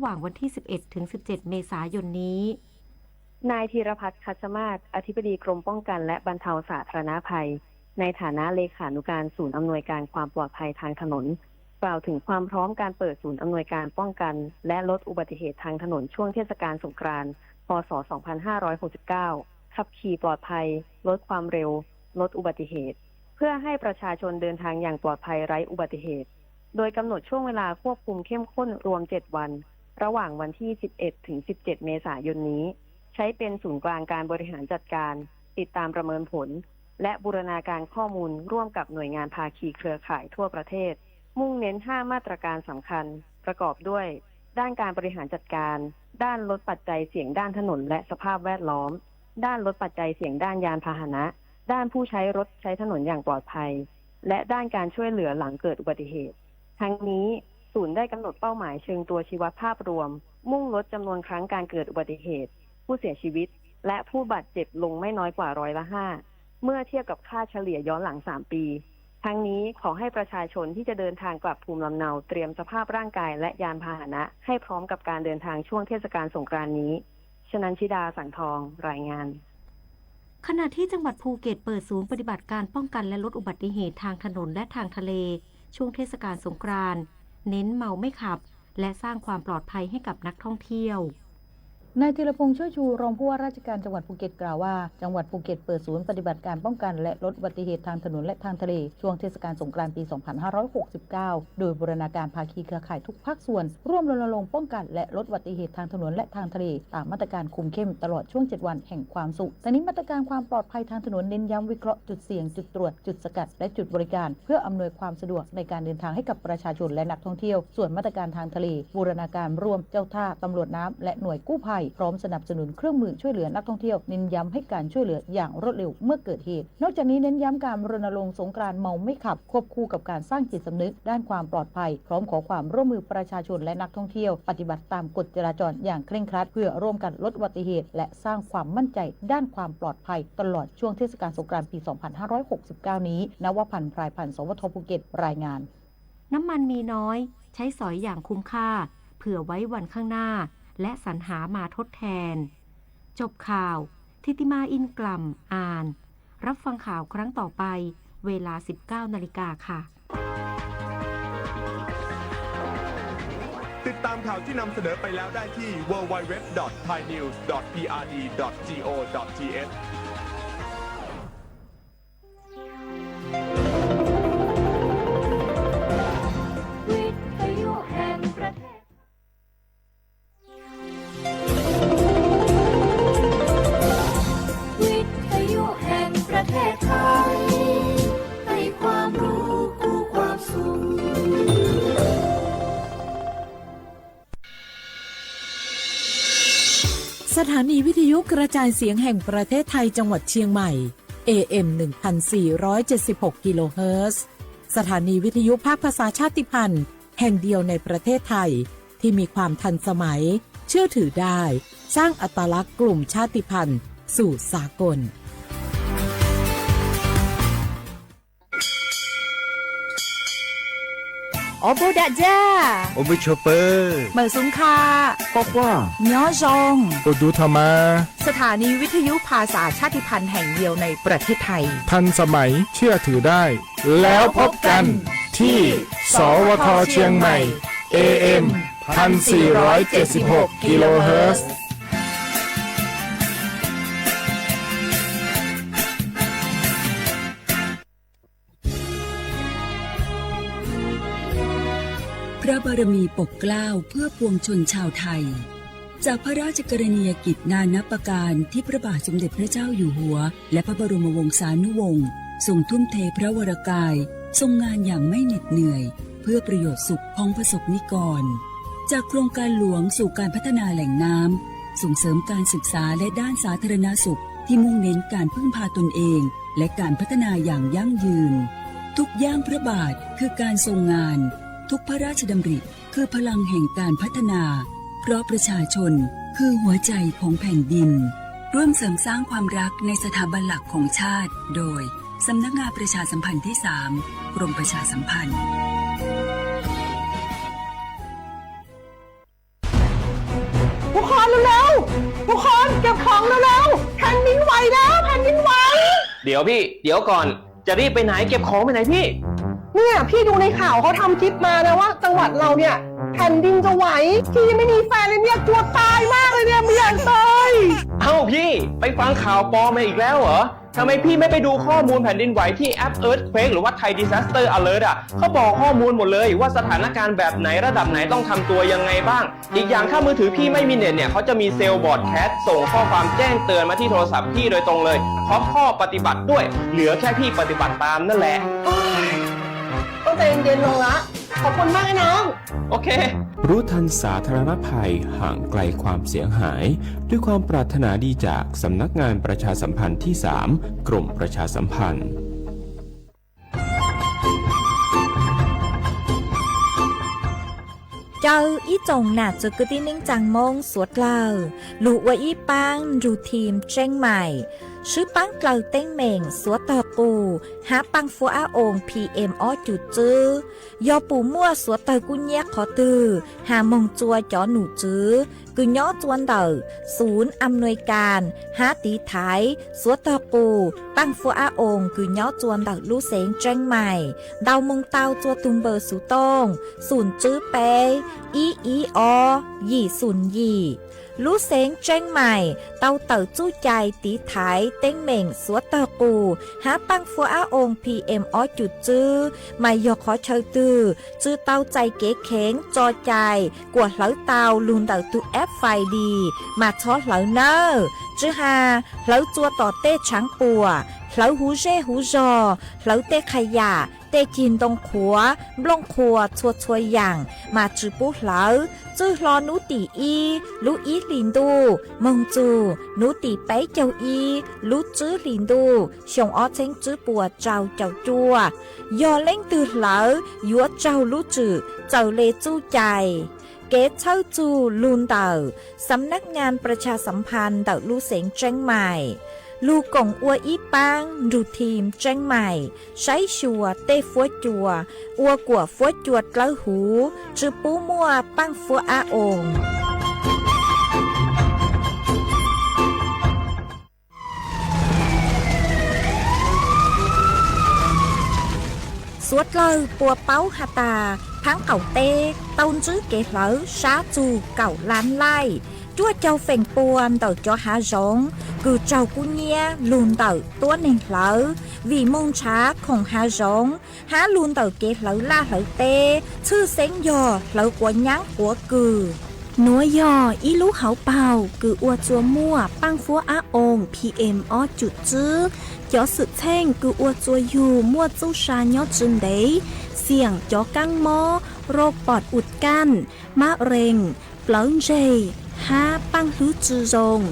หว่างวันที่ สิบเอ็ด ถึง สิบเจ็ด เมษายนนี้ นายธีรพัฒน์ คัชมาศ อธิบดีกรมป้องกันและบรรเทาสาธารณภัย ในฐานะเลขานุการศูนย์อำนวยการความปลอดภัยทางถนน กล่าวถึงความพร้อมการเปิดศูนย์อำนวยการป้องกันและลดอุบัติเหตุทางถนนช่วงเทศกาลสงกรานต์ พ.ศ. สองพันห้าร้อยหกสิบเก้า ขับขี่ปลอดภัย ลดความเร็ว ลดอุบัติเหตุ เพื่อให้ประชาชนเดินทางอย่างปลอดภัยไร้อุบัติเหตุ โดยกำหนดช่วงเวลาควบคุมเข้มข้นรวม เจ็ด วัน ระหว่างวันที่ สิบเอ็ด ถึง สิบเจ็ด เมษายนนี้ ใช้เป็นศูนย์กลางการบริหารจัดการ ติดตามประเมินผล และบูรณาการข้อมูลร่วมกับหน่วยงานภาคีเครือข่ายทั่วประเทศ มุ่งเน้น ห้า มาตรการสำคัญ ประกอบด้วย ด้านการบริหารจัดการ ด้านลดปัจจัยเสี่ยงด้านถนนและสภาพแวดล้อม ด้านลดปัจจัยเสี่ยงด้านยานพาหนะ ด้านผู้ใช้รถใช้ถนนอย่างปลอดภัย และด้านการช่วยเหลือหลังเกิดอุบัติเหตุ ทั้งนี้ ศูนย์ได้กำหนดเป้าหมายเชิงตัวชี้วัดภาพรวม มุ่งลดจำนวนครั้งการเกิดอุบัติเหตุ ผู้เสียชีวิต และผู้บาดเจ็บลงไม่น้อยกว่าร้อยละห้า เมื่อเทียบกับค่าเฉลี่ยย้อนหลัง สาม ปี ทั้งนี้ขอให้ประชาชนที่จะเดินทางกลับภูมิลำเนาเตรียมสภาพร่างกายและยานพาหนะให้พร้อมกับการเดินทางช่วงเทศกาลสงกรานต์นี้ ชนัญชิดา สังทอง รายงาน ขณะที่จังหวัดภูเก็ตเปิดศูนย์ปฏิบัติการป้องกันและลดอุบัติเหตุทางถนนและทางทะเล ช่วงเทศกาลสงกรานต์ เน้นเมาไม่ขับ และสร้างความปลอดภัยให้กับนักท่องเที่ยว นายธีรพงษ์ ช่วยชู รองผู้ว่าราชการจังหวัดภูเก็ตกล่าวว่า จังหวัดภูเก็ตเปิดศูนย์ปฏิบัติการป้องกันและลดอุบัติเหตุทางถนนและทางทะเล ช่วงเทศกาลสงกรานต์ปี สองพันห้าร้อยหกสิบเก้า โดยบูรณาการภาคีเครือข่ายทุกภาคส่วน ร่วมรณรงค์ป้องกันและลดอุบัติเหตุทางถนนและทางทะเล ตามมาตรการคุมเข้มตลอดช่วง เจ็ด วันแห่งความสุข ทั้งนี้มาตรการความปลอดภัยทางถนนเน้นย้ำวิเคราะห์จุดเสี่ยง จุดตรวจ จุดสกัด และจุดบริการ เพื่ออำนวยความสะดวกในการเดินทางให้กับประชาชนและนักท่องเที่ยว ส่วนมาตรการทางทะเล บูรณาการร่วมเจ้าท่า ตำรวจน้ำ และหน่วยกู้ภัย พร้อมสนับสนุนเครื่องมือช่วยเหลือนักท่องเที่ยว เน้นย้ำให้การช่วยเหลืออย่างรวดเร็วเมื่อเกิดเหตุ นอกจากนี้เน้นย้ำการรณรงค์สงกรานต์เมาไม่ขับ ควบคู่กับการสร้างจิตสำนึกด้านความปลอดภัย พร้อมขอความร่วมมือประชาชนและนักท่องเที่ยว ปฏิบัติตามกฎจราจรอย่างเคร่งครัด เพื่อร่วมกันลดอุบัติเหตุ และสร้างความมั่นใจด้านความปลอดภัย ตลอดช่วงเทศกาลสงกรานต์ปี สองพันห้าร้อยหกสิบเก้า นี้ นวพันธ์ พรายพันธ์ สวท ภูเก็ต รายงาน น้ำมันมีน้อย ใช้สอยอย่างคุ้มค่า เผื่อไว้วันข้างหน้า และสรรหามาทดแทน จบข่าว ธิติมา อินกล่ำ อ่าน รับฟังข่าวครั้งต่อไป เวลา สิบเก้า นาฬิกาค่ะ ติดตามข่าวที่นำเสนอไปแล้วได้ที่ ดับเบิลยู ดับเบิลยู ดับเบิลยู ดอท ไทยนิวส์ ดอท พีอาร์ดี ดอท จี โอ ดอท ที เอช วิทยุแห่งประเทศ วิทยุแห่งประเทศไทย ให้ความรู้คู่ความสุข สถานีวิทยุกระจายเสียงแห่งประเทศไทยจังหวัดเชียงใหม่ เอ เอ็ม หนึ่งพันสี่ร้อยเจ็ดสิบหก กิโลเฮิรตซ์ สถานีวิทยุภาคภาษาชาติพันธุ์แห่งเดียวในประเทศไทย ที่มีความทันสมัย เชื่อถือได้ สร้างอัตลักษณ์กลุ่มชาติพันธุ์สู่สากล Ua npuj dag zaj, ua npuj tshua pawg, mawm xub kha, quaj quaj, nyob zoo, ua dub tho mas. สถานีวิทยุภาษาชาติพันธุ์แห่งเดียวในประเทศไทย ทันสมัย เชื่อถือได้ แล้วพบกันที่ สวท เชียงใหม่ เอ เอ็ม พันสี่ร้อยเจ็ดสิบหก กิโลเฮิรตซ์ พระบารมีปกเกล้าเพื่อปวงชนชาวไทย จากพระราชกรณียกิจนานับประการที่พระบาทสมเด็จพระเจ้าอยู่หัว และพระบรมวงศานุวงศ์ทรงทุ่มเทพระวรกาย ทรงงานอย่างไม่เหน็ดเหนื่อย เพื่อประโยชน์สุขของประสบนิกร จากโครงการหลวงสู่การพัฒนาแหล่งน้ำ ส่งเสริมการศึกษาและด้านสาธารณสุขที่มุ่งเน้นการพึ่งพาตนเอง และการพัฒนาอย่างยั่งยืน ทุกย่างพระบาทคือการทรงงาน ทุกพระราชดำริคือพลังแห่งการพัฒนา เพราะประชาชนคือหัวใจของแผ่นดิน ร่วมเสริมสร้างความรักในสถาบันหลักของชาติ โดย สำนักงานประชาสัมพันธ์ที่สาม กรมประชาสัมพันธ์ เ ทุกคนเร็วๆ ทุกคนเก็บของเร็วๆ แผ่นดินไหวแล้ว แผ่นดินไหว เดี๋ยวพี่ เดี๋ยวก่อน จะรีบไปไหน เก็บของไปไหนพี่ เนี่ย พี่ดูในข่าวเขาทำคลิปมานะว่าจังหวัดเราเนี่ยแผ่นดินจะไหว พี่ยังไม่มีแฟนเลยเนี่ย กลัวตายมากเลยเนี่ย ไม่อยากตาย เอ้าพี่ ไปฟังข่าวปลอมมาอีกแล้วเหรอ ทำไมพี่ไม่ไปดูข้อมูลแผ่นดินไหวที่แอป Earthquake หรือว่า Thai Disaster Alert อ่ะ เขาบอกข้อมูลหมดเลยว่าสถานการณ์แบบไหนระดับไหนต้องทำตัวยังไงบ้าง อีกอย่างถ้ามือถือพี่ไม่มีเน็ตเนี่ย เขาจะมีเซลล์บรอดแคสต์ส่งข้อความแจ้งเตือนมาที่โทรศัพท์พี่โดยตรงเลย พร้อมข้อปฏิบัติด้วย เหลือแค่พี่ปฏิบัติตามนั่นแหละ ต้องใจเย็นๆ ลงละ ขอบคุณมากนะน้อง โอเค รู้ทันสาธารณภัย ห่างไกลความเสียหาย ด้วยความปรารถนาดีจากสำนักงานประชาสัมพันธ์ที่ สาม กรมประชาสัมพันธ์ Caw ib tsoom nam txwv kwv tij neej tsaa Moob suav dlawg lug ua ib paab nrug thim tseeb maim, swb paab dlaws teeb meem suav tawg qus hab paaj fuab ab oo P M ob cum txwb. Yog pum muaj suav tawg kub nyiab qhov twg, has moog tsua cov num tswv kws nyob tsua ntawm xum am nuis kas hab tiv thaiv suav tawg qus paaj fuab ab oo kws nyob tsua ntawm lub xeev tseeb maim, ntaus moog tau tsua tug npawb xuv tooj xum tswb peb ib ib ob yim xum yim. Lub xeev tseeb maim tau tawm txuj cai tiv thaiv teeb meem suav tawg qus hab paaj fuab ab oo P M ob cum txwb, mas yog qhov chaw twg tsi tau txais kev kheev tso cai kuas hlawv tau lug ntawm tug F F I D mas txhob hlawv nawb. Tsi has hlawv tsua tom tej tshaav puam, hlawv huv zej huv zog, hlawv tej qha yam, tej cig ntoo qhuav, nplooj qhuas txhua txhua yaam mas tsi pub hlawv. Txwj hlo nub tim ib lub ib hlis ntuj moog txug nub tim peb caug ib lub tswb hlis ntuj xyoo ob txheeb tswb puas rau caum cuaj, yog leej twg hlawv yuav raug lub tswm txawm le txuj cai. Kev txhawb txug lug ntawm Xam Nab Nyaas Pras Tshas Xam Phas ntawm lub xeev tseeb maim, lug koom ua ib paab nrug thim tseeb maim saib xyuas tej fuab cua ua kuam fuab cua dlawb huv, tsi pub muaj paaj fuab ab oo. Suav dlawg puas paub has tas, phaab qaum teb tau ntsib kev hlawv sab txug kaum lab laij, cuaj caug feem pua ntawm cov hav zoov kws raug kub nyiab lug ntawm tuab neeg hlawv, vim moog nrhav khoom hav zoov hab lug ntawm kev hlawv laj hlawv teb, tshwj xeeb yog hlawv quav nyaab quav kws. Nuav yog ib lub hauv paug kws ua tsua muaj paaj fuab ab oo P M ob cum tswb. Cov xwm txheej kws ua tsua yug muaj txuj sa nyob tsi ntev, xiam cov kaab mob, roj pom ua kaj, mab rees, plawv ntseg, hab paaj hlwb tsi zoo.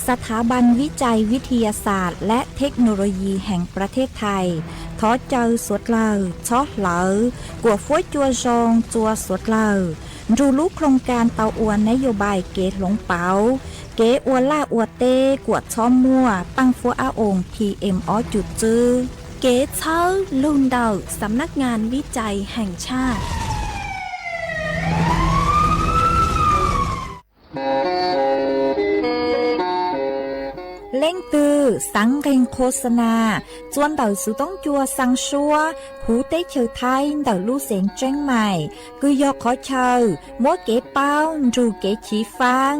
สถาบันวิจัยวิทยาศาสตร์และเทคโนโลยีแห่งประเทศไทย thov caw suav dlawg txhob hlawv kuam fuab cua zoo tsua suav dlawg, nrug lub โครงการ tau ua nab yoo bais kev hloov pauv kev ua laj ua teb kuam txhob muaj paaj fuab ab oo P M ob cum tswb. Kev txhawb lug ntawm Xam Nab Nyaas Vib Cai Hees Tshaj. Leej twg xaav nqeeg โฆษณา tsua ntawm xuv toob cua xaa suab huv teb chaws Thaib ntawm lub xeev Tseeb Maim, kws yog qhov chaw muab kev paub nrug kev chiv faab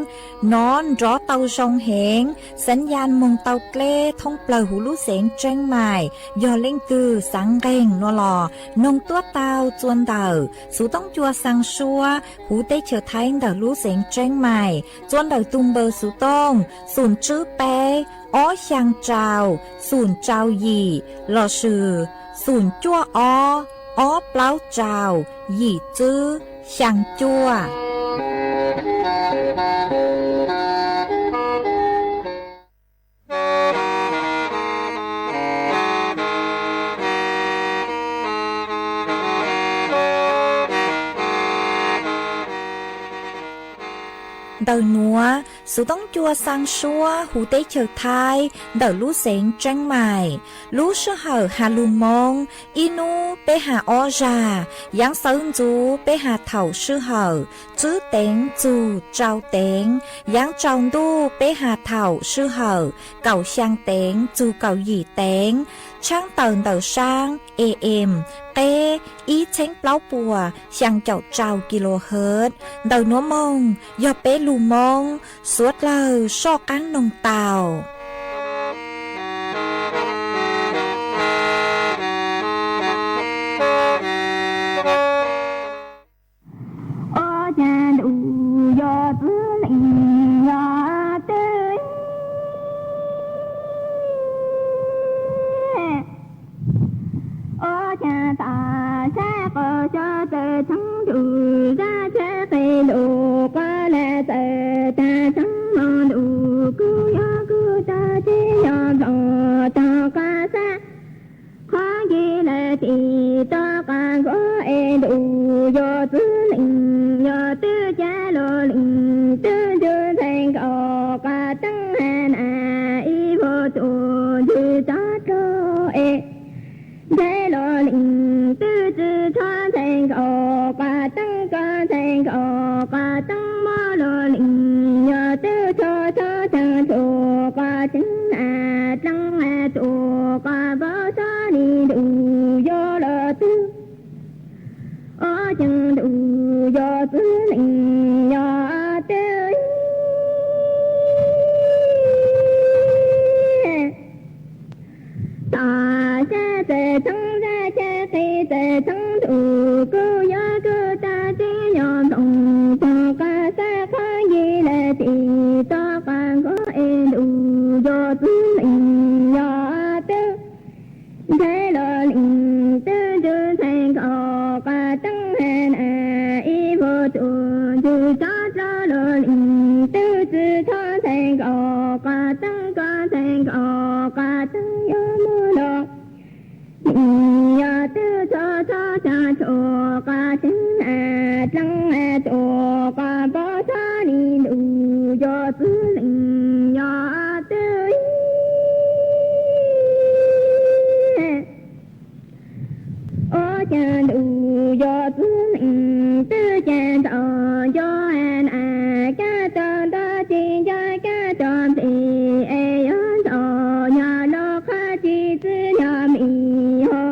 nov nrov tau zoo heev, xaav yas moog tau dleb thoob plawg huv lub xeev Tseeb Maim. Yog leej twg xaav nqeeg no los noog tuaj tau tsua ntawm xuv toob cua xaa suab huv teb chaws Thaib ntawm lub xeev Tseeb Maim, tsua ntawm tug npawb xuv tooj xum tswb peb ob xyaa rau xum rau yim lossis xum cuaj ob ob plaub rau yim tswb xyaa cuaj. Ntawm nuav, xuv toob cua xaa suab huv teb chaws Thaib ntawm lub xeev Tseeb Maim. Lub sij hawm has lug Moob, ib nub peb has ob zag, yaav sawv ntxuv peb has thaum sij hawm tswb teev txug tsau teev, yaav tsau ntuj peb has thaum sij hawm kaum xyaa teev txug kaum yim teev, tshaab tawm ntawm saab A M qeb ib txheeb plaub puas xyaa caum rau kilohertz. Ntawm nuav moog yog peb lug Moob, suav dlawg soj qaab noog tau. Ob caag ntuj yog txwv leej yog twb, ob caag tag sab qo xyov txawm txheeb ntuj zab tshab qe lug quas lawm txawm tag txheeb moog ntuj kuv yog kuv tog teb yog nplooj tog quas xab. Qhov nce lawm tim toj quas nkaus es ntuj yog txwv leej yog twb ca lug leej twb ntsug ntxhais nkaus quas teeb has nas ib vuag tug ntsug tog rog es ntxhais lug leej twb tsi txhob ntxhais nkaus quas teeb koj ntxhais nkaus quas teeb mob lug leej yog twb txhob txhob txheeb txug quas teeb nas dlaa tug quas npau suav le ntuj yog lug twg. Ob caag ntuj yog txwv leej yog twb, tog sab txawm txheeb zab tshab qe txawm txheeb ntuj kuv yog kuv tog teb yog nplooj tog quas xab qhov nce lawm tim toj quas nkaus es ntuj yog txwv leej yog twb. Ntxhais lug leej twb ntsug ntxhais nkaus quas teeb has nas ib vuag tug ntsug tog rog lug leej twb tsi txhob ntxhais nkaus quas teeb koj ntxhais nkaus quas teeb yuav mob lug leej yog twb txhob txhob txheeb txug quas teeb nas dlaa tug quas npau suav le ntuj yog txwv leej yog twb. Ob caag ntuj yog txwv leej twb ca ntxaus nco has nas kab tog ntog tsi nco kab tog nplej es yuav ntxaus nyog lug qhov tsi txwv nyog me hov.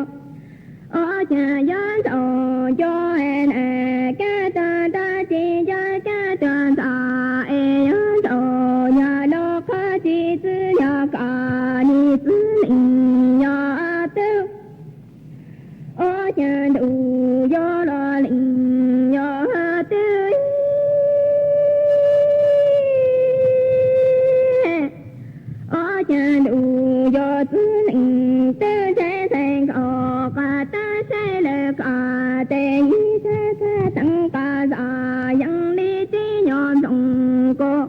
Ob caag yuav ntxaus nco has nas kab tog ntog tsi nco kab tog ntxaus es yuav ntxaus nyog lug qhov tsi txwv nyog kom le txwv leej yog twb. Ob caag ntuj yog lug leej yog twb. Ob caag ntuj yog txwv leej twb ntxhais ntxhais nkaus quas teeb saib lawm kom tes nyib txhab txhab teeb quas zom yeej le teb nyog nplooj kuv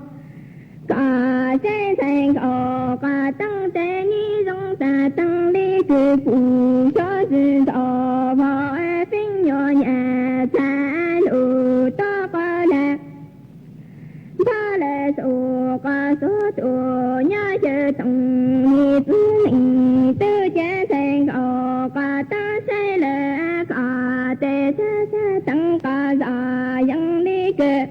kom saib ntxhais nkaus quas teeb tes nyib zoo tag teeb le kws pum xyov tsi ntxaus vog feeb nyuag nyam txhab lug tog quas lawm. Npog lawm xub quas xub tus nyob xyaw toom le txwv leej twb ca ntxhais nkaus quas teeb saib lawm kom tes txhab txhab teeb quas zom yeej le kws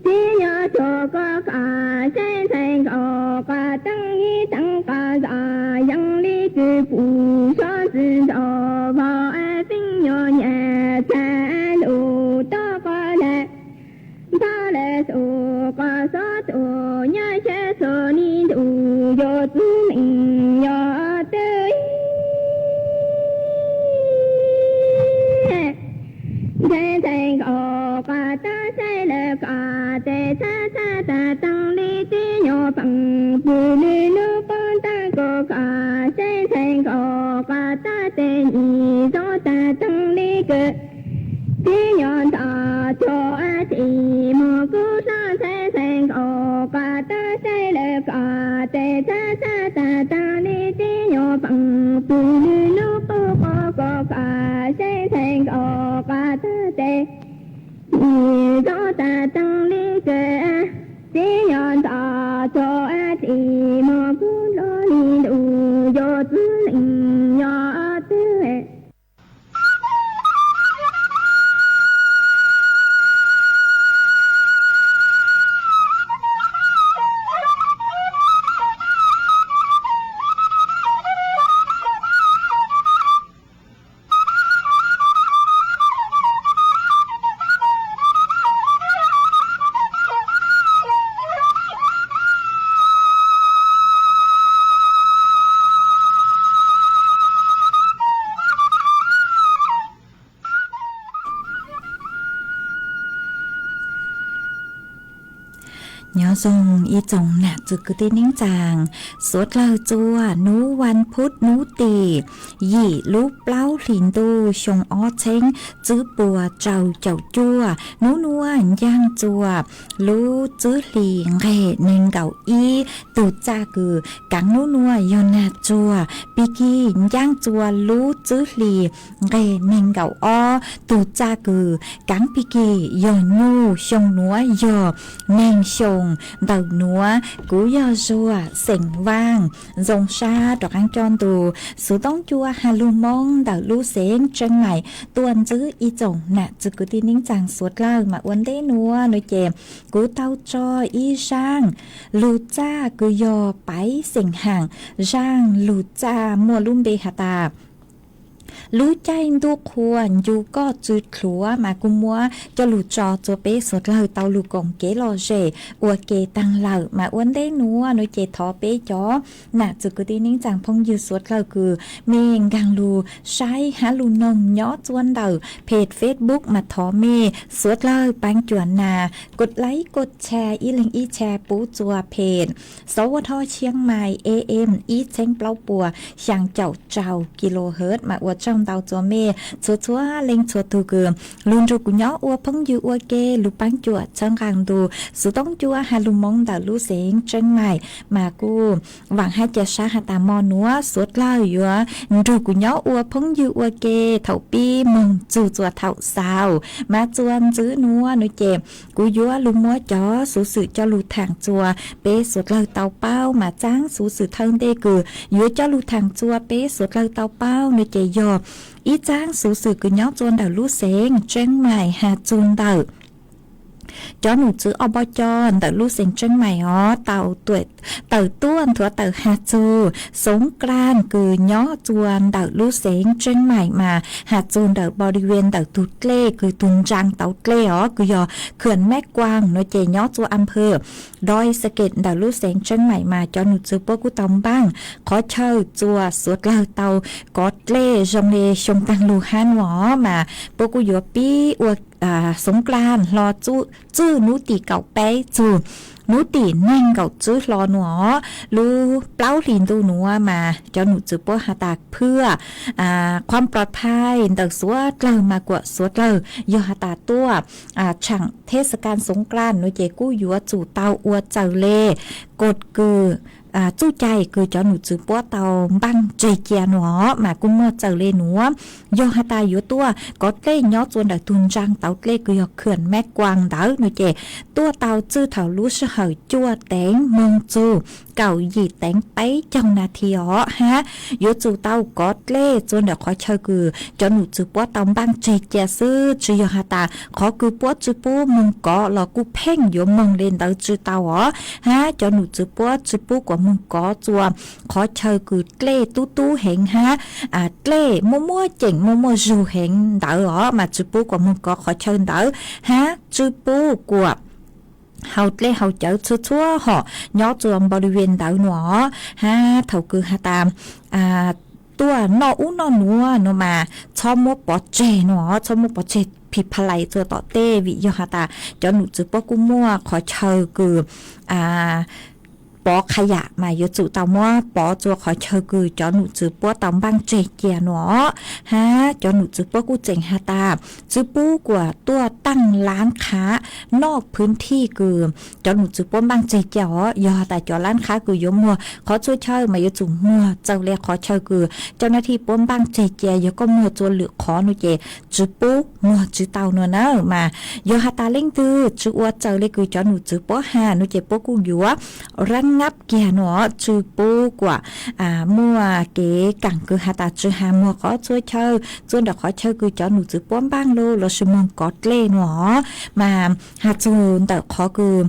teb nyog tug kuv kom saib ntxhais nkaus quas teeb nyib teeb quas zom yeej le kws pum xyov tsi ntxaus vog feeb nyuag nyam txhab lug tog quas lawm. Npog lawm xub quas xub tus nyob xyaw xub le ntuj yog txwv leej yog twb. Ntxhais ntxhais nkaus quas teeb saib lawm kom tes txhab txhab tag teeb le teb nyog peem pw lwm lub qub ntaag kuv kom saib ntxhais nkaus quas teeb tes nyib zoo tag teeb le kws teb nyog ntxhais tug txim muag kuv hlob ntxhais ntxhais nkaus quas teeb saib lawm kom tes txhab txhab tag teeb le teb nyog peem pw lwm lub qub qub kuv kom saib ntxhais nkaus quas teeb tes nyib zoo tag teeb le kws Nyob zoo ib tsoom nam txwv kwv tij neej tsaa, suav dlawg txua hnub vas phuv hnub tim yim lub plaub hlis ntuj xyoo ob txheeb tswb puas rau caum cuaj, hnub nuav ncaaj txua lub tswb hlis nqeg neeg nkaum ib, tug txaj kws kaav hnub nuav yog naag tsuag, pig kig ncaaj txua lub tswb hlis nqeg neeg nkaum ob, tug txaj kws kaav pig kig yog nyuj, xyoo nuav yog neeg xyoo ntawm nuav. Kuv yog Zuag xeem Vaaj, zoo sab rov qaab coj ntu xuv toob cua has lug Moob ntawm lub xeev Tseeb Maim tuaj ntxiv ib tsoom nam txwv kwv tij neej tsaa suav dlawg. Mas ua ntej nuav nuav ces kuv tau tso ib zaaj lug txaj kws yog paiv xeem haam, zaaj lug txaj muaj lub npe has tas lub caij ntuj qhua ncu koj tsw dlhuav, mas kuv muab coj lug tso txua peb suav dlawg tau lug koom kev lom zem ua ke taag lawm. Mas ua ntej nuav nuav ces thov peb cov nam txwv kwv tij neej tsaa phooj ywg suav dlawg kws mej nkaag lug saib hab lug noog nyob txua ntawm peg Facebook mas thov mej suav dlawg paab cuam nas kos laib kos tshare ib leeg ib tshare pub txua peg Sov Ua Dho Chiang Mai A M ib txheeb plaub puas xyaa caum rau kilohertz. Mas ua tsaug ntau txua mej txhua txhua leej txhua tug kws lug nrug kuv nyob ua phooj ywg ua ke, lug paab cuam txhawb nqaa ntu xuv toob cua has lug Moob ntawm lub xeev Tseeb Maim. Mas kuj vaam hab ca sab has tas mo nuav suav dlawg yuav nrug kuv nyob ua phooj ywg ua ke thaum pib moog txug txua thaum xaus. Mas txua ntxiv nuav nuav ces kuv yuav lug muab cov xuv xwm coj lug thaam txua peb suav dlawg tau paub. Mas txaab xuv xwm thawj ntej kws yuav coj lug thaam txua peb suav dlawg tau paub nuav ces yog ib txaab xuv xwm kws nyob txua ntawm lub xeev Tseeb Maim has txug ntawm cov num txwv ob poj coj ntawm lub xeev Tseeb Maim os, tau tawm tuaj nthuav tawm has txug Soob Klaaj kws nyob txua ntawm lub xeev Tseeb Maim mas has txug ntawm borive ntawm tug dlej kws tug ntsaa tauv dlej os kws yog Khwm Mab Kuaam nuav ces nyob txua a phawv Doi Saket ntawm lub xeev Tseeb Maim mas cov num txwv puab kuj tau npaaj qhov chaw txua suav dlawg tau kov dlej zoo le xyoo taag lug hab nuav os. Mas puab kuj yuav pib ua Soob Klaaj hlo txuj nub tim kaum peb txug nub tim neeg nkaum tswb hlo nuav os. Lub plaub hlis ntuj nuav mas cov num txwv puab has tas phwj qhuam plov phais ntawm suav dlawg mas kuam suav dlawg yog has tas tuaj tshaam thej sa ka Soob Klaaj nuav ces kuj yuav tsum tau ua txaws le kod kws txuj cai kws cov num txwv puab tau npaaj tseg cia nuav os. Mas kuj muaj txaws le nuav, yog has tas yuav tuaj kov dlej nyob txua ntawm tug ntsaa tauv dlej kws yog Khwm Mab Kuaam ntawd nuav ces tuaj tau txwj thaum lub sij hawm cuaj teev moog txug kaum yim teev peb caug nas this os hab yuav tsum tau kov dlej txua ntawm qhov chaw kws cov num txwv puab tau npaaj tseg cia xwb, tsi yog has tas qhov kws puab tsi pub moog kov los kuj pheej yuav moog le ntawd tsi tau os hab cov num txwv puab tsi pub kuam moog kov txua qhov chaw kws dlej tub tub heev hab dlej muaj muaj ceem muaj muaj zug heev ntawd os mas tsi pub kuam moog kov qhov chaw ntawd hab tsi pub kuam haus dlej haus cawv txhua txhua hom nyob txua npau li ve ntawd nuav os hab thaum kws has tas tuaj noj ub noj nuav nuav mas txhob muab pov tseg nuav os, txhob muab pov tseg phim pha lais txua tom tej vim yog has tas cov num txwv puab kuj muaj qhov chaw kws pov qha yam mas yuav tsum tau muab pov txua qhov chaw kws cov num txwv puab tau npaaj tseg cia nuav os hab cov num txwv puab kuj tseem has tas tsi pub kuam tuaj taaj laab qhab noj phwv thij kws cov num txwv puab npaaj tseg cia os. Yog has tas cov laab qhab kws yuav muag qhov txhua chaw mas yuav tsum muag txaws le qhov chaw kws cov nas thij puab npaaj tseg cia. Yog koj muag txua lwm qhov nuav ces tsi pub muag tsi tau nuav na. Mas yog has tas leej twg tsi ua txaws le kws cov num txwv puab has nuav ces puab kuj yuav rab ngab kiag nuav os, tsi pub kuam muaj kev kaam kws has tas tsi has muag qhov txhua chaw txua ntawm qhov chaw kws cov num txwv puab npaaj lug lossis muag kov dlej nuav os. Mas has txug ntawm qhov kws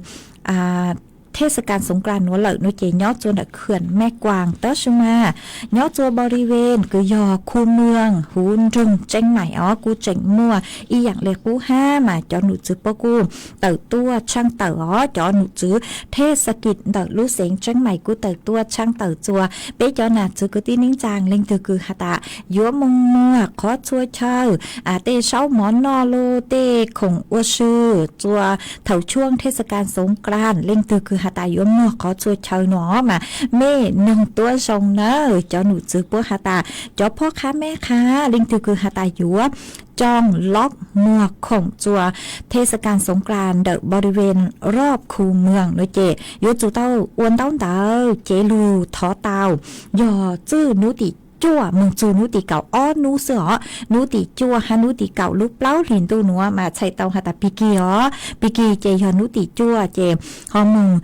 เทศกาลสงกรานต์ nuav lawm no ces nyob txua ntawm khwm Mej Kuas tab sis mas nyob txua boriven kws yog khu mweeg huv nroog Tseeb Maim os kuj tseem muaj ib yaam le qub hab mas cov num txwv puab kuj tawm tuaj tshaaj tawm os. Cov num txwv thej xa kis ntawm lub xeev Tseeb Maim kuj tawm tuaj tshaaj tawm txua peb cov nam txwv kwv tij neeb tsaa leej twg kws has tas yuav moog muag qhov txhua chaw tej zaub mov noj los tej khoom ua si txua thaum tshuaj thej xa kas xoov klas leej twg kws has tas yuav muag qhov txhua chaw no mas mej noog tuab zoo nawb. Cov num txwv puab has tas cov phob qha meb qha leej twg kws has tas yuav coj lob muag khoom txua thej xa kas xoov klas ntawm boriven rob khu mweeg no ces yuav tsum tau ua ntaub ntawv cev lug thov tau yog txwj nub tim cuaj moog txug nub tim kaum ob nub xwb os. Nub tim cuaj hab nub tim kaum lub plaub hlis ntuj nuav mas txhais tau has tas pig kig os. Pig kig ces yog nub tim cuaj ces ho moog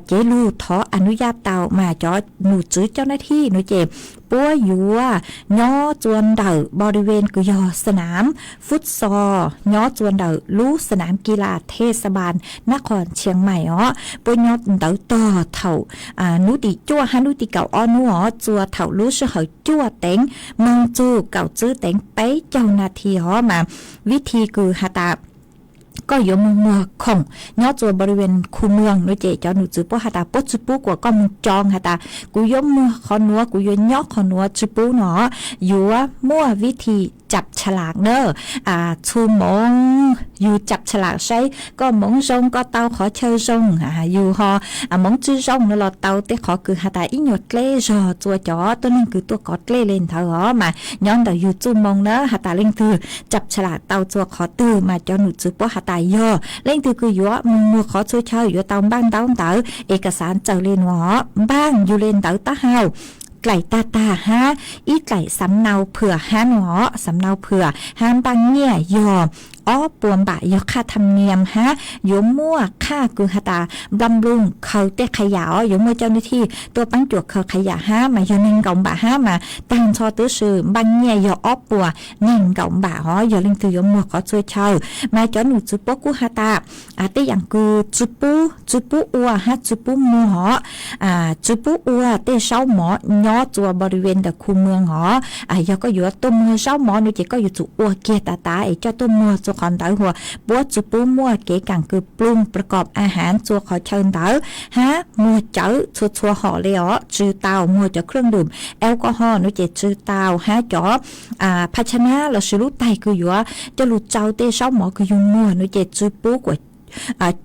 cev lug thov a nub yaj tau mas cov num txwv coj nab thij no ces puab yuav nyob txua ntawm boriven kws yog xa nam fub xo nyob txua ntawm lub xa nam kis las thej xa pas nab qhos Tshias Maim os. Puab nyob ntawd tog thaum nub tim cuaj hab nub tim kaum ob nub os txua thaum lub sij hawm cuaj teev moog txug kaum tsib teev peb caug nas this os mas vib thi kws has tas koj yuav moog muag khoom nyob txua boriven khu mweeg no ces cov num txwv puab has tas puab tsi pub kuas koj moog coj has tas kuv yuav muag qhov nuav kuv yuav nyob qhov nuav tsi pub no yuav muaj vib thi cab tsha las na. Txhua moov yug cab tsha las saib koj moov zoo koj tau qhov chaw zoo, yug ho moov tsi zoo no los tau tej qhov kws has tas ib nyuag dlej zog txua cov tuab neeg kws tuaj kov dlej le ntawd os mas nyob ntawm yug txuj moo na has tas leej twg cab tsha las tau txua qhov twg mas cov num txwv puab has tas yog leej twg kws yuav moog muag qhov txhua chaw yuav tau npaaj ntaub ntawv es kas xav txawm le nuav os npaaj yug le ntawv tab hau dlaim tag tag hab ib dlaim xam nau phwam hab no os. Xam nau phwam hab npaaj nyiaj yog ob puas npam yog qhaj tham nias hab yuav muaj qhaj kws has tas npla nplooj khaws tej qha yam os yuav muaj coj nab thij tuaj paab cuam khaws qha yam hab mas yog neeg nkaum npam hab mas taag nrho tub si npaaj nyiaj yog ob puas neeg nkaum npam os yog leej twg yuav muag qhov txhua chaw mas cov num txwv puab kuj has tas tej yaam kws tsi pub ua hab tsi pub muag os. Tsi pub ua tej zaub mov nyob txua boriven ntawm khu mweeg os. Yog koj yuav tuaj muag zaub mov no ces koj yuav tsum ua kiag tas tas es coj tuaj muag txua qhov ntawd hua. Puab tsi pub muaj kev kaam kws plooj pla kom a has txua qhov chaw ntawd hab muag cawv txhua txhua hom le os tsi tau muag cov kheej dum alcohol no ces tsi tau hab cov phaj tshab nab lossis lub taig kws yuav coj lug tsau tej zaub mov kws yug muag no ces tsi pub kuas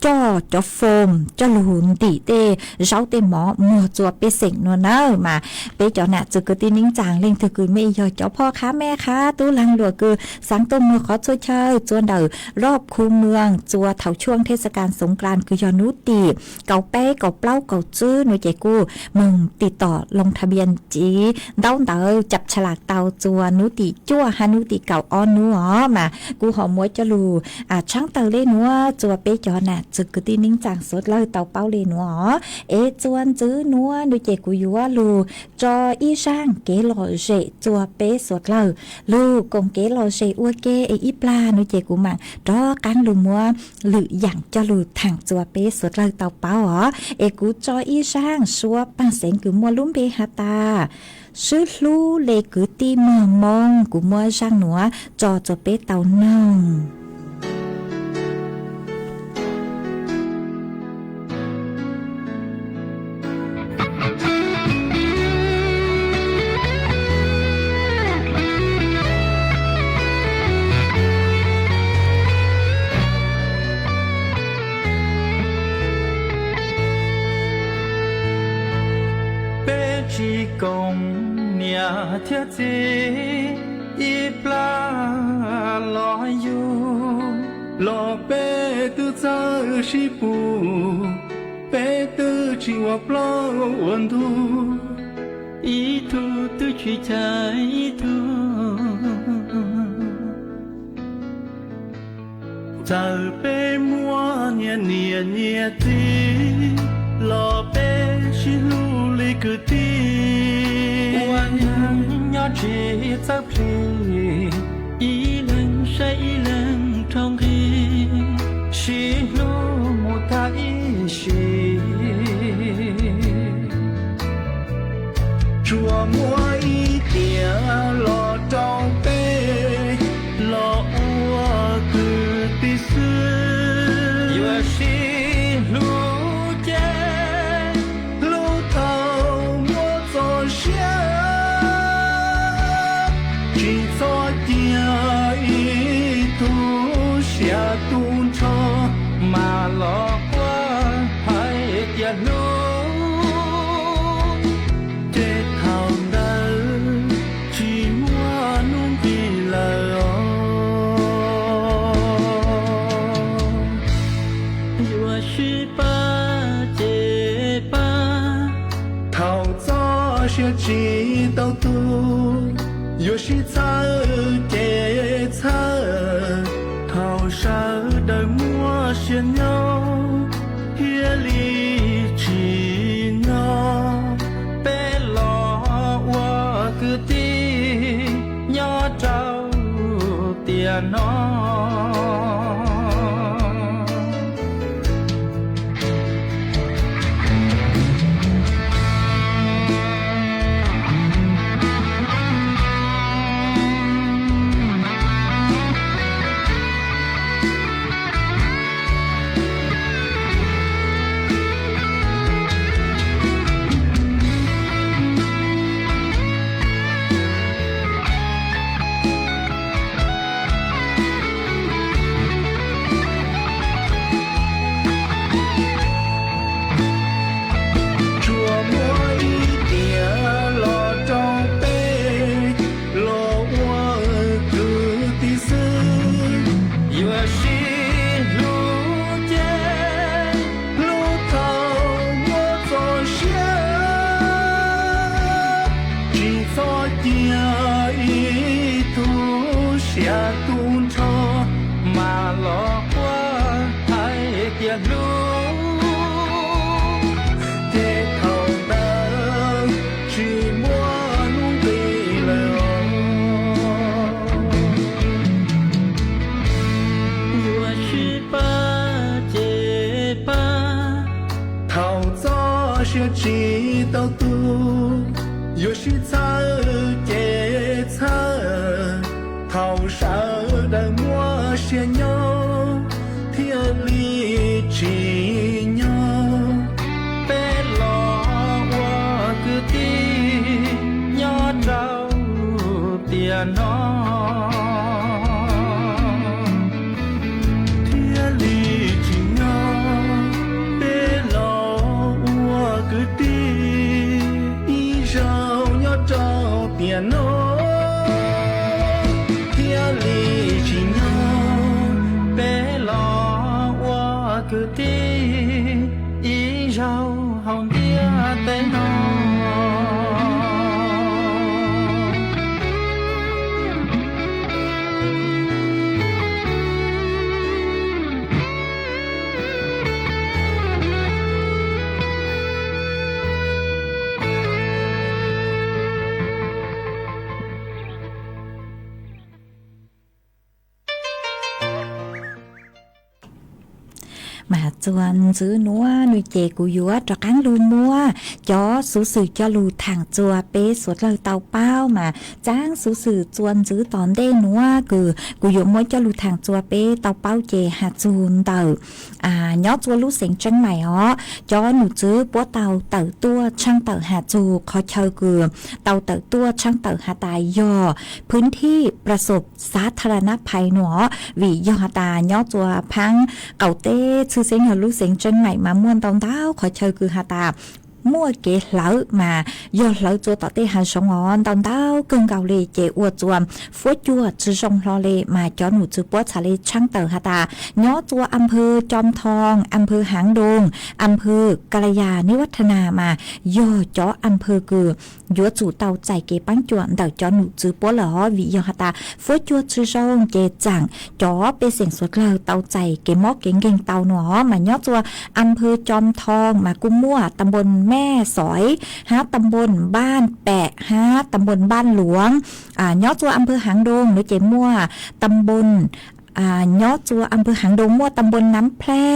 coj cov foam coj lug ntim tej zaub tej mov muag txua pej xeem no na. Mas peb cov nam txwv kwv tij neeb tsaa leej twg kws mej yog cov phob qha meb qha tub laag luam kws xaav tuaj muag qhov txhua chaw txua ntawm rob khu mweeg txua thaum tshuaj thej xa kas xoov klas kws yog nub tim kaum peb kaum plaub kaum tsib no ces kuj moog tim tom loo tha npias tsiv ntaub ntawv cab tsha las tau txua nub tim cuaj hab nub tim kaum ob nub os mas kuj ho muab coj lug tshaab tawm le nuav txua peb cov nam txwv kwv tij neeb tsaa suav dlawg tau paub le nuav os. Es txua ntxiv nuav no ces kuv yuav lug tso ib zaaj kev lom zem txua peb suav dlawg lug koom kev lom zem ua ke es ib plag no ces kuv maam rov qaab lug muab lwm yaam coj lug thaam txua peb suav dlawg tau paub os. Es kuv tso ib zaaj suab paag xeev kws muaj lub npe has tas sib hlub le kwv tij muag moo, kuv muab zaaj nuav tso txua peb tau noog. Peb tsis koom niam thiab txiv ib plag los yug, los peb twb txawj sib pug, peb twb tsis ua plaub ua ntug, ib tug twb tsis chais ib tug. Txawm peb muaj nyias niam nyias txiv, los peb sib hlub li kwv tij, ua neeg nyob tsis txawj plhis, ib leeg saib ib leeg rho nqi, sib hlub mus tag ib sim. Tias hlub, ces thaum ntawd tsis muaj hnub nqis lawm os. Yuav sib pab ces pab, thaum txoj sia tsis tau tu, yuav sib txhawb ces txhawb, thaum sawv daws muaj sia nyob thiaj li tsim nyog. Peb los ua kwv tij nyob rau tiam no. Tsuas muaj ib tiam los rau peb los ua kwv tij xwb. Yuav sib hlub ces hlub thaum muaj txoj sia, tsis txhob cia ib tug siav tu nrho, mas los quaj hais tias hlub, ces thaum ntawd tsis muaj hnub nqis lawm os. Yuav sib pab ces pab, thaum txoj sia tsis tau tu, yuav sib txhawb ces txhawb, thaum sawv daws muaj sia nyob thiaj li tsim nyog. Peb los ua kwv tij nyob rau tiam no thiaj li tsim nyog. Peb los ua kwv tij ib zaug nyob rau tiam no thiaj li tsim nyog. Peb los ua kwv tij ib zaug hauv ntiaj teb no. Mas txuas ntxiv nuav nua ces kuv yuav rov qaab lug muab cov xuv xwm coj lug thaam txuas peb suav dlawg tau paub. Mas txaab xuv xwm txuas ntxiv tom ntej nuav kws kuv yuav muab coj lug thaam txuas peb tau paub ces has txug ntawm nyob txuas lub xeev Tseeb Maim os, cov num txwv puab tau tawm tuaj tshaaj tawm has txug qhov chaw kws tau tawm tuaj tshaaj tawm has tas yog พื้นที่ประสบสาธารณภัย nuav, vim yog has tas nyob txuas phaab qaum teb txhwj xeeb yog lub xeev Tseeb Maim mas muaj ntau ntau qhov chaw kws has tas muaj kev hlawv mas yog hlawv txuas tom tej hav zoov os, ntau ntau kawg nkaus le ces ua txuas fuab cuag tsi zoo hlo le. Mas cov num txwv puab txhad le tshaaj tawm has tas nyob txuas อำเภอจอมทอง อำเภอหางดง อำเภอกัลยาณิวัฒนา mas yog cov อำเภอ kws yuav tsum tau txais kev paab cuam ntawm cov num txwv puab lawm os, vim yog has tas fuab cuag tsi zoo ces txaam cov pej xeem suav dlawg tau txais kev mob kev nkeeg tau nuav. Mas nyob txuas อำเภอจอมทอง mas kuj muaj ตำบลแม่สอย hab ตำบลบ้านแปะ hab ตำบลบ้านหลวง. Nyob txuas อำเภอหางดง nuav ces muaj ตำบล nyob txuas อำเภอหางดง muaj ตำบลน้ำแพร่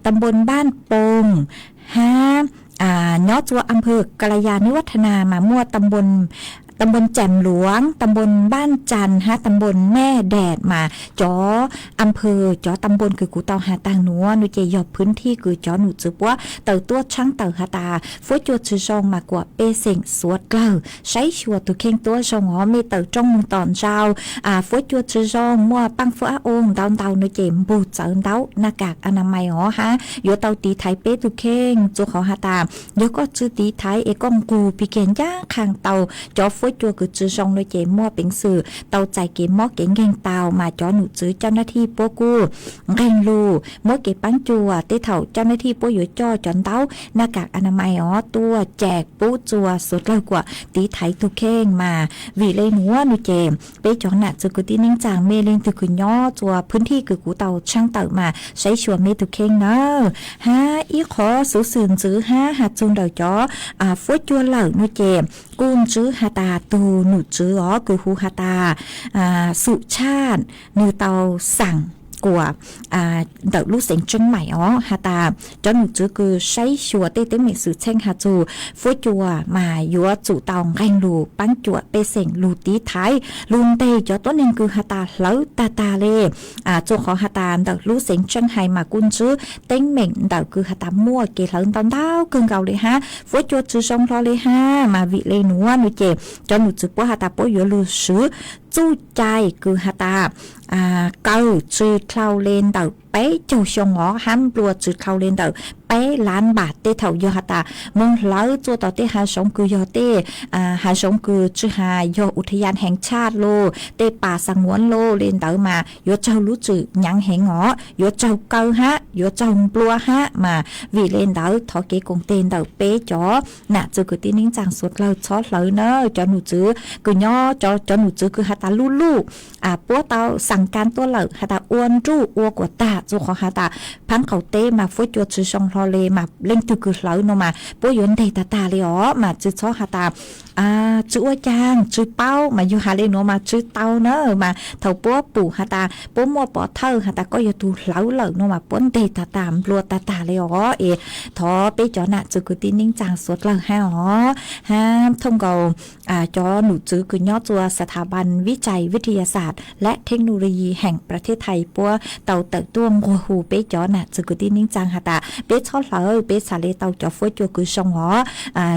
ตำบลบ้านโป่ง hab nyob txuas อำเภอกัลยาณิวัฒนา mas muaj ตำบล ตำบล ตำบลแจ่มหลวง ตำบลบ้านจันทร์ hab ตำบลแม่แดด mas cov อำเภอ cov ตำบล kws kuv tau has taag nuav no ces yog พื้นที่ kws cov nom tswv puab tawm tuaj tshaab tawm has tas fuab cua tsi zoo mas kuas pej xeem suav dlawg saib xyuas tug kheej tuab zoo os. Mej tawm rooj moog tom ntej, fuab cua tsi zoo, muaj paaj fuab ab oo ntau ntau no ces npug txawv ntaub หน้ากากอนามัย os hab yuav tau tiv thaiv peb tug kheej. Txuas qhov has tas yog koj tsi tiv thaiv es koj nqug pig kiag ncaaj qha tau cov fuab cua kws tsi zoo no ces muaj peev xwm tau txais kev mob kev nkeeg tau mas cov nom tswv เจ้าหน้าที่ puab kuj nqeg lug muab kev paab cuam. Tej thaum เจ้าหน้าที่ puab yuav coj cov ntaub หน้ากากอนามัย os tuaj cais pub txuas suav dlawg kuas tiv thaiv tug kheej mas. Vim le nuav no ces peb cov nam txwv kwv tij neej tsaa, mej leej twg kws nyob txuas พื้นที่ kws kuv tau tshaab tawm mas saib xyuas mej tug kheej nawb. Hab ib qhov xuv xwm ntxiv hab has txug ntawm cov fuab cua lawm no ces kuj ntsib has tas tug nom tswv os kws hu has tas Xum Tshaj, nwg tau xaam kuas ntawm lub xeev Tseeb Maim os has tas cov nom tswv kws saib xyuas tej teeb meem xwm txheej has txug fuab cua mas yuav tsum tau nqeg lug paab cuam pej xeem, lug tiv thaiv, lug nteg cov tuab neeg kws has tas hlawv tag tag le. Txuas qhov has tas ntawm lub xeev Tseeb Hais mas kuj ntsib teeb meem ntawm kws has tas muaj kev hlawv ntau ntau kawg nkaus le hab fuab cua tsi zoo hlo le hab mas vim le nuav no ces cov nom tswv puab has tas puab yuav lug swv txuj cai kws has tas kaw tsi dlhau le ntawm peb caug xyoo os hab nplua tsi dlhau le ntawm peb lab npam. Tej thaum yog has tas moog hlawv txuaj tom tej hav zoov kws yog tej hav zoov kws tsi has yog อุทยานแห่งชาติ los tej ป่าสงวน los le ntawd mas yuav raug lub tswm nyaav heev os, yuav raug kaw hab yuav raug nplua hab mas. Vim le ntawd thov kev koom tes ntawm peb cov nam txwv kwv tij neej tsaa suav dlawg txhob hlawv nawb. Cov nom tswv kws nyob, cov nom tswv kws has tas luj luj puab tau xaam kas tuaj lawm has tas ua nruj ua kuas tag txug qhov has tas phaab qaum teb mas fuab cua tsi zoo hlo le mas leej twg kws hlawv no mas puab yuav nteg tag tag le os mas tsi txhob has tas tsi ua caag tsi paub mas yug has le nuav mas tsi tau na mas thaum puab pum has tas puab muaj pov thawj has tas koj yog tug hlawv lawm no mas puab nteg tag tag nplua tag tag le os es thov peb cov nam txwv kwv tij neej tsaa suav dlawg hab os hab thooj nkaus cov nom tswv kws nyob txuas สถาบันวิจัยวิทยาศาสตร์และเทคโนโลยีแห่งประเทศไทย puab tau tawm tuaj nquag hu peb cov nam txwv kwv tij neej tsaa has tas peb txhob hlawv, peb txhad le tau cov fuab cua kws zoo os.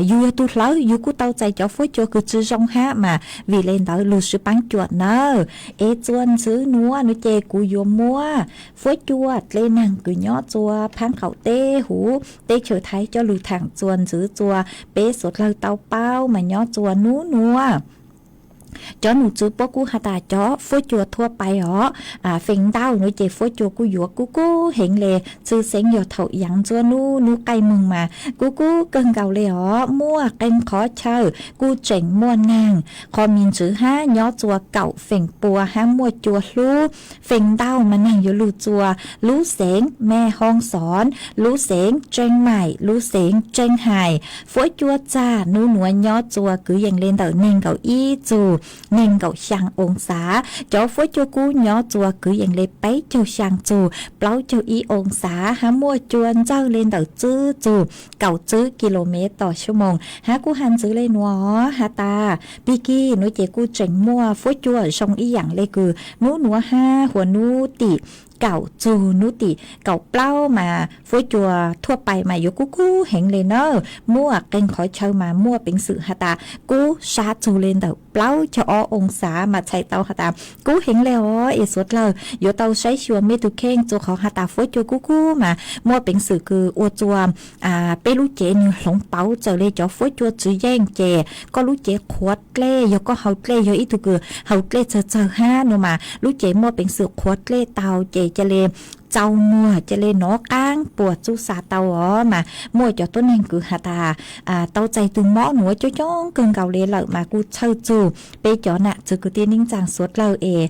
Yug yog tug hlawv yug kuj tau txais cov fuab cua kws tsi zoo hab mas vim le ntawd lug swv paab cuam nawb. Es txuas ntxiv nuav no ces kuv yuav muab fuab cua dle naag kws nyob txuas phaab qaum teb huv teb chaws Thaib coj lug thaam txuas ntxiv txuas peb suav dlawg tau paub mas nyob txuas nub nuav cov nom tswv puab kuj has tas cov fuab cua thuab pais os feem ntau no ces fuab cua kuj yuav kub kub heev le. Tshwj xeeb yog thaum yaav ntxuab nub, nub qaij moog mas kub kub kawg nkaus le os. Muaj qee qhov chaw kuj tseem muaj naag, qhov me ntsis hab nyob txuas kaum feem pua hab muaj cua hlub. Feem ntau mas naag yuav lug txuas lub xeev Mej Hoob Xoob, lub xeev Tseeb Maim, lub xeev Tseeb Hais. Fuab cua txag nub nuav nyob txuas kwv yees le ntawm neeg nkaum ib txug neeg nkaum xyaa oo xav. Cov fuab cua kub nyob txuas kwv yees le peb caug xyaa txug plaub caug ib oo xav hab muaj cua ntxawg le ntawm tsib txug kaum tsib ki lo mev tom xyoo moos hab kuj has ntxiv le nuav has tas pig kig nuav ces kuj tseem muaj fuab cua zoo ib yaam le kws nub nuav hab huas nub tim kaum txug nub tim kaum plaub mas fuab cua thuab pais mas yuav kub kub heev le nawb. Muaj qee qhov chaw mas muaj peev xwm has tas kub sab txug le ntawm plaub caug ob oo xav mas txhais tau has tas kub heev le os. Es suav dlawg yuav tau saib xyuas mej tug kheej txuas qhov has tas fuab cua kub kub mas muaj peev xwm kws ua txuas peb lub cev nwg hloov pauv txawm le cov fuab cua tsis yeej ces koj lub cev qhuav dlej, yog koj haus dlej, yog ib tug kws haus dlej txawg txawg hab no mas lub cev muaj peev xwm qhuav dlej tau ces ca le txaus muag, ca le nov qaab puas txuj xa tau os. Mas muaj cov tuab neeg kws has tas tau txais tug mob nuav coob coob kawg nkaus le lawm mas kuj txhawj txug peb cov nam txwv kwv tij neej tsaa suav dlawg es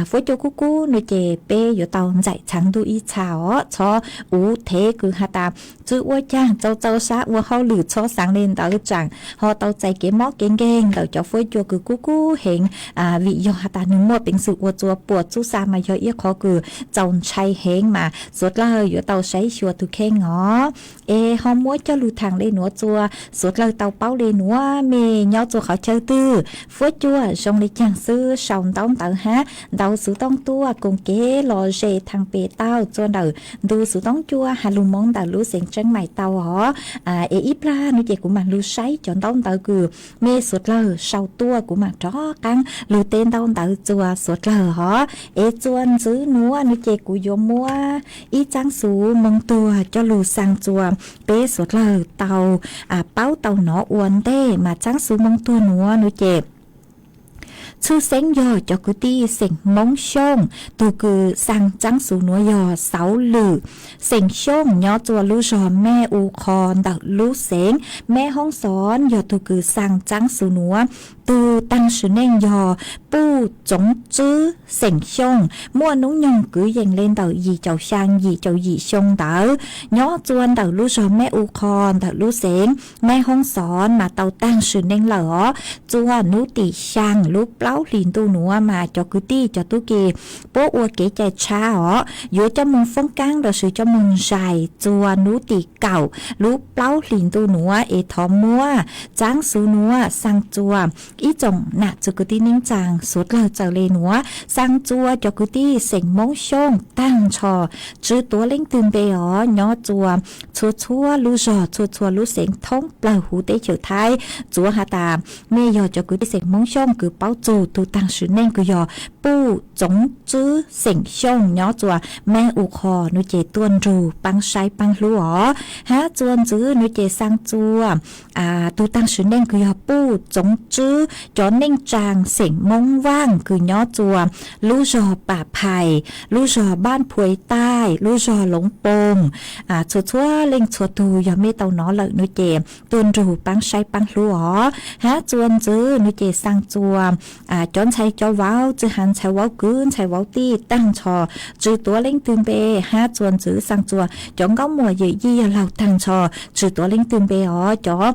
fuab cua kub kub no ces peb yuav tau ntxais txhaav ntuj ib txha os. Txhob uv thev kws has tas tsi ua caag, txaus txaus sab ua hauj lwm, txhob xaav le ntawd tsaam ho tau txais kev mob kev nkeeg ntawm cov fuab cua kws kub kub heev. Vim yog has tas nwg muaj peev xwm ua txuas puas txuj xa mas yog ib qhov kws txaus ntshai heev. mas suav dlawg yuav tau saib xyuas tus kheej os. Es ho muab cog lug thaam le nuav txua suav dlawg tau paub le nuav, mej nyob txua qhov chaw twg, fuab cuam zoo le caag xwb sau ntaub ntawv hab ntawv xuv tooj tuaj koom kev lom zem thaam pem tau txua ntawm ntu xuv tooj cuaj has lug moov ntawm lub xeev Tseeb Mais tau os. Es ib plag nuav ces kuv maam lug saib cov ntaub ntawv kws mej suav dlawg sau tuaj, kuv maam rov qaab lug teb ntaub ntawv txua suav dlawg os. Es txua ntxwv nuav nuav ces kuv yuav muab ib txaab xuv moo tuag coj lug xaa txua peb suav dlawg tau paub tau nov ua ntej. Mas txaab xuv moo tuag nuav nuav ces tshwj xeeb yog cov kwv tij xeem Moob Xyooj. Tug kws xaa txaab xuv nuav yog Xauv Lwm, xeem Xyooj, nyob txua lub zog Mej U Qho ntawm lub xeev Mej Hoob Xov. Yog tug kws xaa txaab xuv nuav, tug taag sim neej yog Puj Txoov Tswb, xeem Xyooj, muaj nub nyoog kwv yees le ntawm yim caum xyaa yim caum yim xyoo ntawd, nyob txua ntawm lub zog Mej U Qho ntawm lub xeev Mej Hoob Xov mas tau taag sim neej lawm os. Txua nub tim xyaa lub plaub hlis ntuj nuav mas cov kwv tij cov tub ki puab ua kev cai tshab os, yuav coj moog foob kaab lossis coj moog zais txua nub tim kaum lub plaub hlis ntuj nuav. Es thov muab txaab xuv nuav xaa txua ib tsoom nam txiv kwv tij neej tsaa suav dlawg txawm le nuav, xaa txua cov kwv tij xeem Moob Xyooj taag nrho, tsi tuav leej twg npe os, nyob txua txhua txhua lub zog txhua txhua lub xeev thoob plawg huv teb chaws Thaib. Txuav has tas mej yog cov kwv tij xeem Moob Xyooj kws paub txug tug taag sim neej kws yog Puj Txoov Tswb, xeem Xyooj, nyob txua Mej U Qho nuav ces tuaj nrug paab saib paab hlub os. Hab txua ntxwv nuav ces xaa txua tug taag sim neej kws yog Puj Txoov Tswb, cov neej tsaa xeem Moob Vaaj kws nyob txua lub zog Pam Phais, lub zog Npab Phuais Taij, lub zog Loov Poog. Txhua txhua leej txhua tug yog mej tau nov lawm nuav ces tuaj nrug paab saib paab hlub os. Hab txua ntxwv nuav ces xaa txua cov ntxhais cov vauv, txwj has ntxhais vauv kwv ntxhais vauv tij taag nrho, tsi tuav leej twg npe. Hab txua ntxwv xaa txua cov nkauj muam yawm yij yawg laug taag nrho, tsi tuav leej twg npe os. Cov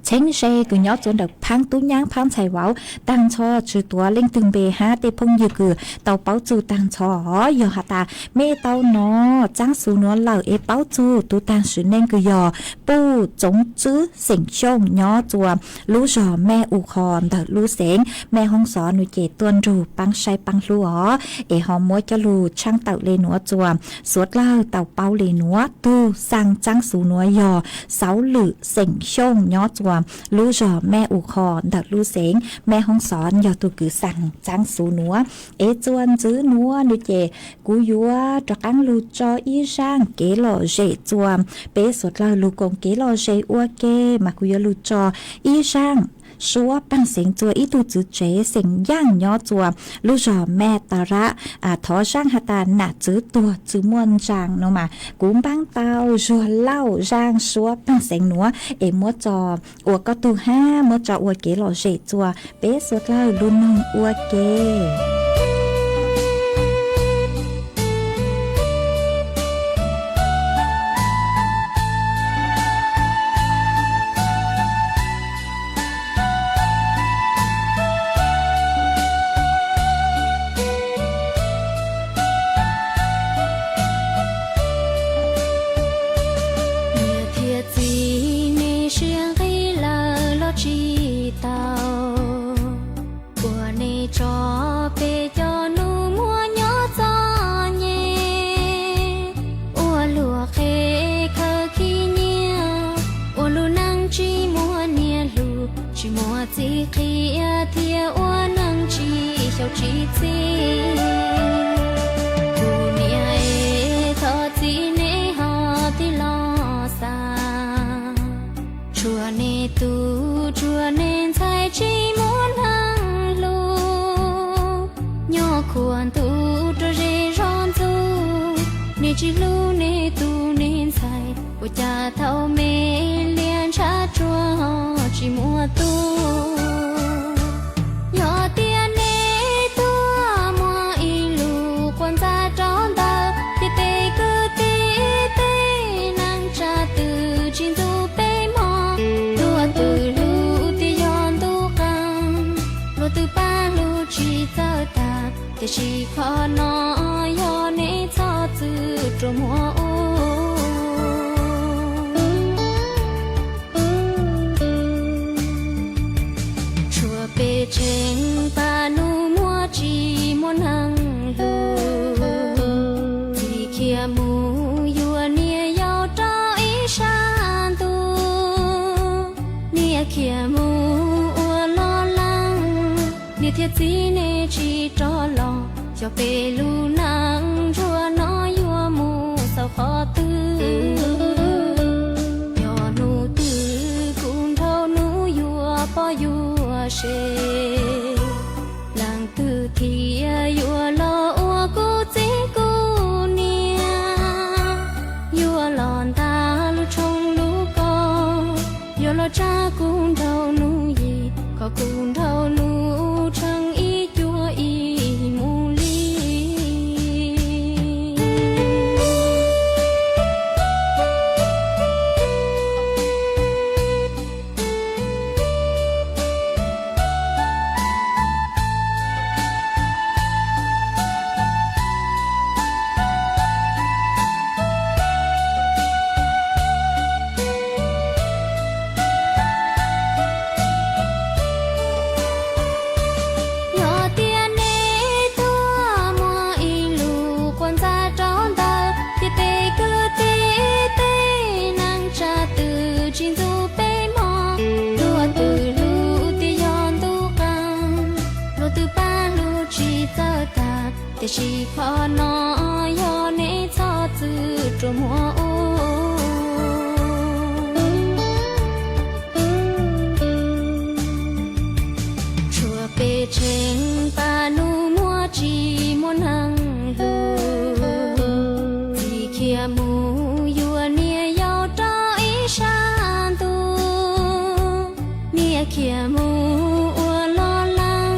txheeb ze kws nyob txua ntawm phaab tub nyaab phaab ntxhais vauv taag nrho, tsi tuav leej twg npe hab tej phooj ywg kws tau paub txug taag nrho os. Yog has tas mej tau nov txaab xuv nuav lawm es paub txug tug taag sim neej kws yog Puj Txoov Tswb, xeem Xyooj, nyob txua lub zog Mej U Qho ntawm lub xeev Mej Hoob Xov nuav ces tuaj nrug paab saib paab hlub os. Es ho muab coj lug tshaaj tawm le nuav txua suav dlawg tau paub le nuav, tug xaa txaab xuv nuav yog Xauv Lwm, xeem Xyooj, nyob txua lub zog Mej U Qho ntawm lub xeev Mej Hoob Xov, yog tug kws xaa txaab xuv nuav. Es txua ntxwv nuav nuav ces kuv yuav rov qaab lug tso ib zaaj kev lom zem txua peb suav dlawg lug koom kev lom zem ua ke, mas kuv yuav lug tso ib zaaj suab paag xeev txua ib tug txiv tsev xeem Yaaj nyob txua lub zog Mej Tarab. Thov zaaj has tas nam txwv tuag tsi muaj ntsaa nuav mas kuv npaab tau zuag lauj zaaj suab paag xeev nuav es muab tso ua koj tug hab muab tso ua kev lom zem txua peb suav dlawg lug noog ua ke. Niam thiab txiv, nej siab nqig lawm los tsis tau, uas nej tso peb cov nus muag nyob txom nyem, ua luag qhev khaws khib nyiab, ua lub neej tsis muaj niam hlu, tsis muaj txiv qhia thiab ua neej tsis xyaum tsis txig. Kuv niam es, thov txim nej ho tig los xav, tshuav nej tub tshuav nej ntxhais tsis muaj neeg hlub, nyob khuam ntuj rau zej zog ntxug, nej tsis hlub nej tub nej ntxhais, ua cas thaum me liaj ntshav tsuag tsis muaj tub. Yog tias nej tuaj muag ib lus quas ntxa rau ntawm peb tej kwv tij, tej neej tsa twg tsis ntxub peb mog, luag twg hlub tias yog ntuj qees, luag twg pab hlub tsis txawj tag, tiam sis qhov no yog nej txhob twb rua muag ua. Tshuav peb tsheej pab nus muag tsis muaj neeg hlub, txiv khiav mus yuav niam yau rau ib sab ntuj. Niam khiav mus ua loj leej, niam thiab txiv nej tsis rov los, xyov peb lub neej ntsuag no yuav mus txog qhov twg. Yog hnub twg kuv nrauj nus yuav pog yuav sev, leej twg thiaj yuav los ua kuv txiv kuv niam, yuav los ntaus lub tshoob lub kos, yuav los tsa kuv nrauj nus yim, kom kuv nrauj nus tsheej ib cuag ib mus li. Yog tias nej tuaj muag ib lus quas ntxa rau ntawm peb tej kwv tij, tej neej tsa twb tsis ntxub peb mog. Tuaj twg hlub tias yog ntuj qee, luag twb pab hlub tsis txawj tag, tiam sis qhov no yog nej txhob txwm rua muag ua. Tshuav peb tsheej pab nus muag tsis muaj neeg hlub, txiv khiav mus yuav niam yau rau ib sab ntuj. Niam khiav mus ua loj leej,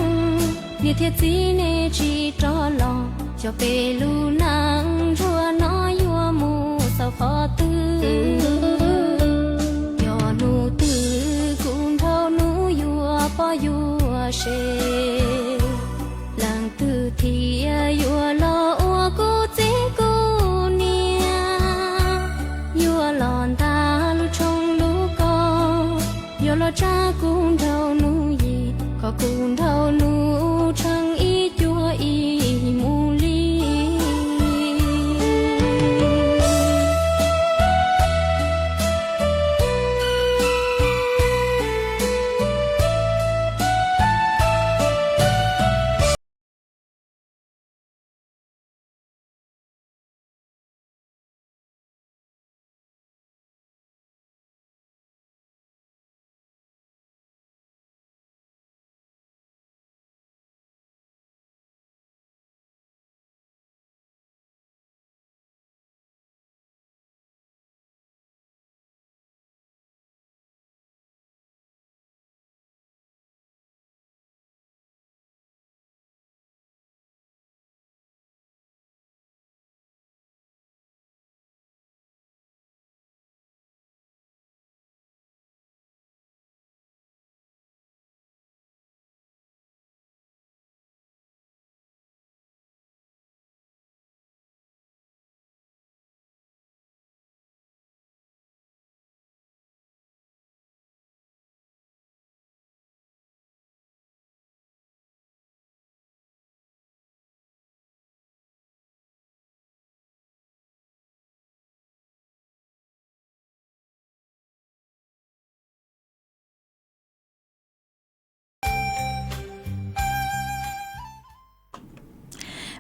niam thiab txiv nej tsis rov los, xyov peb lub neej ntsuag no yuav mus txog qhov twg. Yog hnub twg kuv nrauj nus yuav pog yuav sev, leej twg thiaj yuav los ua kuv txiv kuv niam, yuav los ntaus lub tshoob lub kos, yuav los tsa kuv nrauj nus yim, kom kuv nrauj nus tsheej ib cuag ib mus li.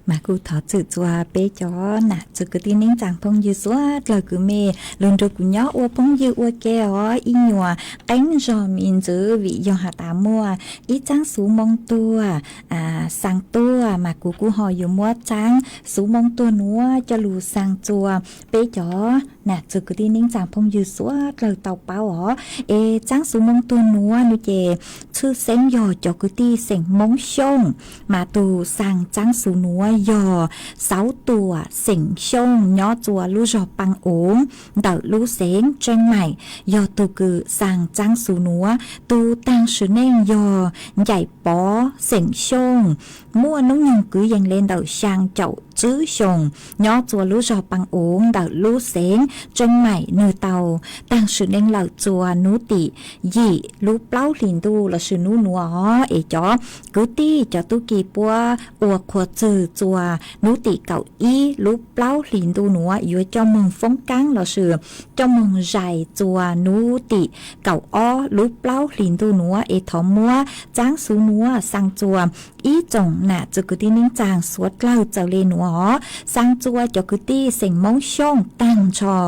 Mas kuj thov txim txuas peb cov nam txiv kwv tij neej tsaa phooj ywg suav dlawg kwv mej lug nrug kuv nyob ua phooj ywg ua ke os ib nyuas qeeb zog me ntxwv vim yog has tas muaj ib txaab xuv moo tuag, xaa tuaj mas kuv kuj ho yuav muab txaab xuv moo tuag nuav coj lug xaa txuas peb cov nam txiv kwv tij neej tsaa phooj ywg suav dlawg tau paub os. Es txaab xuv moo tuag nuav nuav ces tshwj xeeb yog cov kwv tij xeem Moob Xyooj, mas tug xaa txaab xuv nuav yog Xauv Tuam xeem Xyooj nyob txuas lub zog Paa Uv ntawm lub xeev Tseej Maim, yog tug kws xaa txaab xuv nuav. Tug taag sim neej yog Ncaim Pov xeem Xyooj, muaj noob nyoog kwv yees le ntawm xyaa caum tswv xyoo nyob txua lub zog Paj Uv ntawm lub xeev Tseeb Maim, nwg tau taag sim neej lawm txua nub tim yim lub plaub hlis ntuj lossis nub nuav os. Es cov kwv tij cov tub ki puab ua qhua txwg txua nub tim kaum ib lub plaub hlis ntuj nuav yuav coj moog foob kaab lossis coj moog zais txua nub tim kaum ob lub plaub hlis ntuj nuav. Es thov muab txaab xuv nuav xaa txua ib tsoom nam txwv kwv tij neej tsaa suav dlawg txawm le nuav os. Xaa txua cov kwv tij xeem Moob Xyooj taag nrho,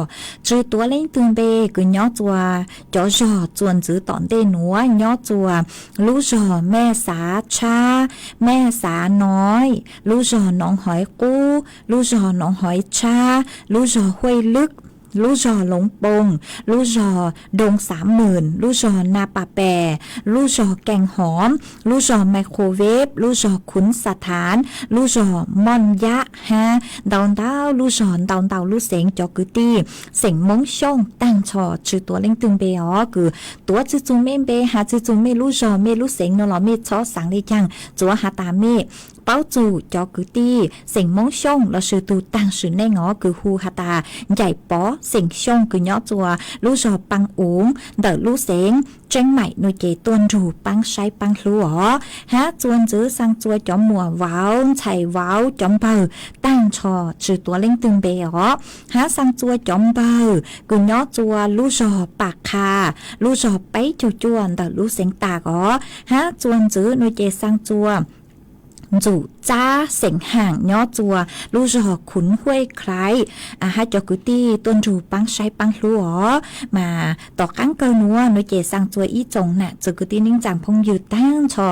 tsi tuav leej twg npe, kws nyob txua cov zog txuas ntxiv tom ntej nuav, nyob txua lub zog Mej Xav Tshab, Mej Xav Noib, lub zog Noov Hoiv Qub, lub zog Noov Hoiv Tshab, lub zog Huaj Lwb, lub zog Loov Poo, lub zog Doo Xav Mws, lub zog Na Pas Pes, lub zog Keej Hov, lub zog Mej Qhuv Veb, lub zog Khun Xav Thaav, lub zog Mooj Yab hab ntau ntau lub zog ntau ntau lub xeev cov kwv tij xeem Moob Xyooj taag nrho tsi tuav leej twg npe os, kws tuav txug txug mej npe, has txug txug mej lub zog mej lub xeev nuav los mej txhob xaav le caag, tsuav has tas mej paub txug cov kwv tij xeem Moob Xyooj lossis tug taag sim neej os, kws hu has tas Ncaim Pov xeem Xyooj kws nyob txua lub zog Paj Uv ntawm lub xeev Tseeb Maim nuav ces tuaj nrug paab saib paab hlub os. Hab txuas ntxiv xaa txua cov muam vauv ntxhais vauv cov npawg taag nrho tsi tuav leej twg npe os. Hab xaa txua cov npawg kws nyob txua lub zog Pas Qha, lub zog peb caug cuaj ntawm lub xeev Tam os. Hab txuas ntxiv nuav ces xaa txua Ntxum Txab xeem Haam nyob txua lub zog Khun Huaj Khlaiv, hab cov kwv tij tuaj nrug paab saib paab hlub os. Mas tom qaab kawg nuav nuav ces xaa txua ib tsoom nam txwv kwv tij neej tsaa phooj ywg taag nrho,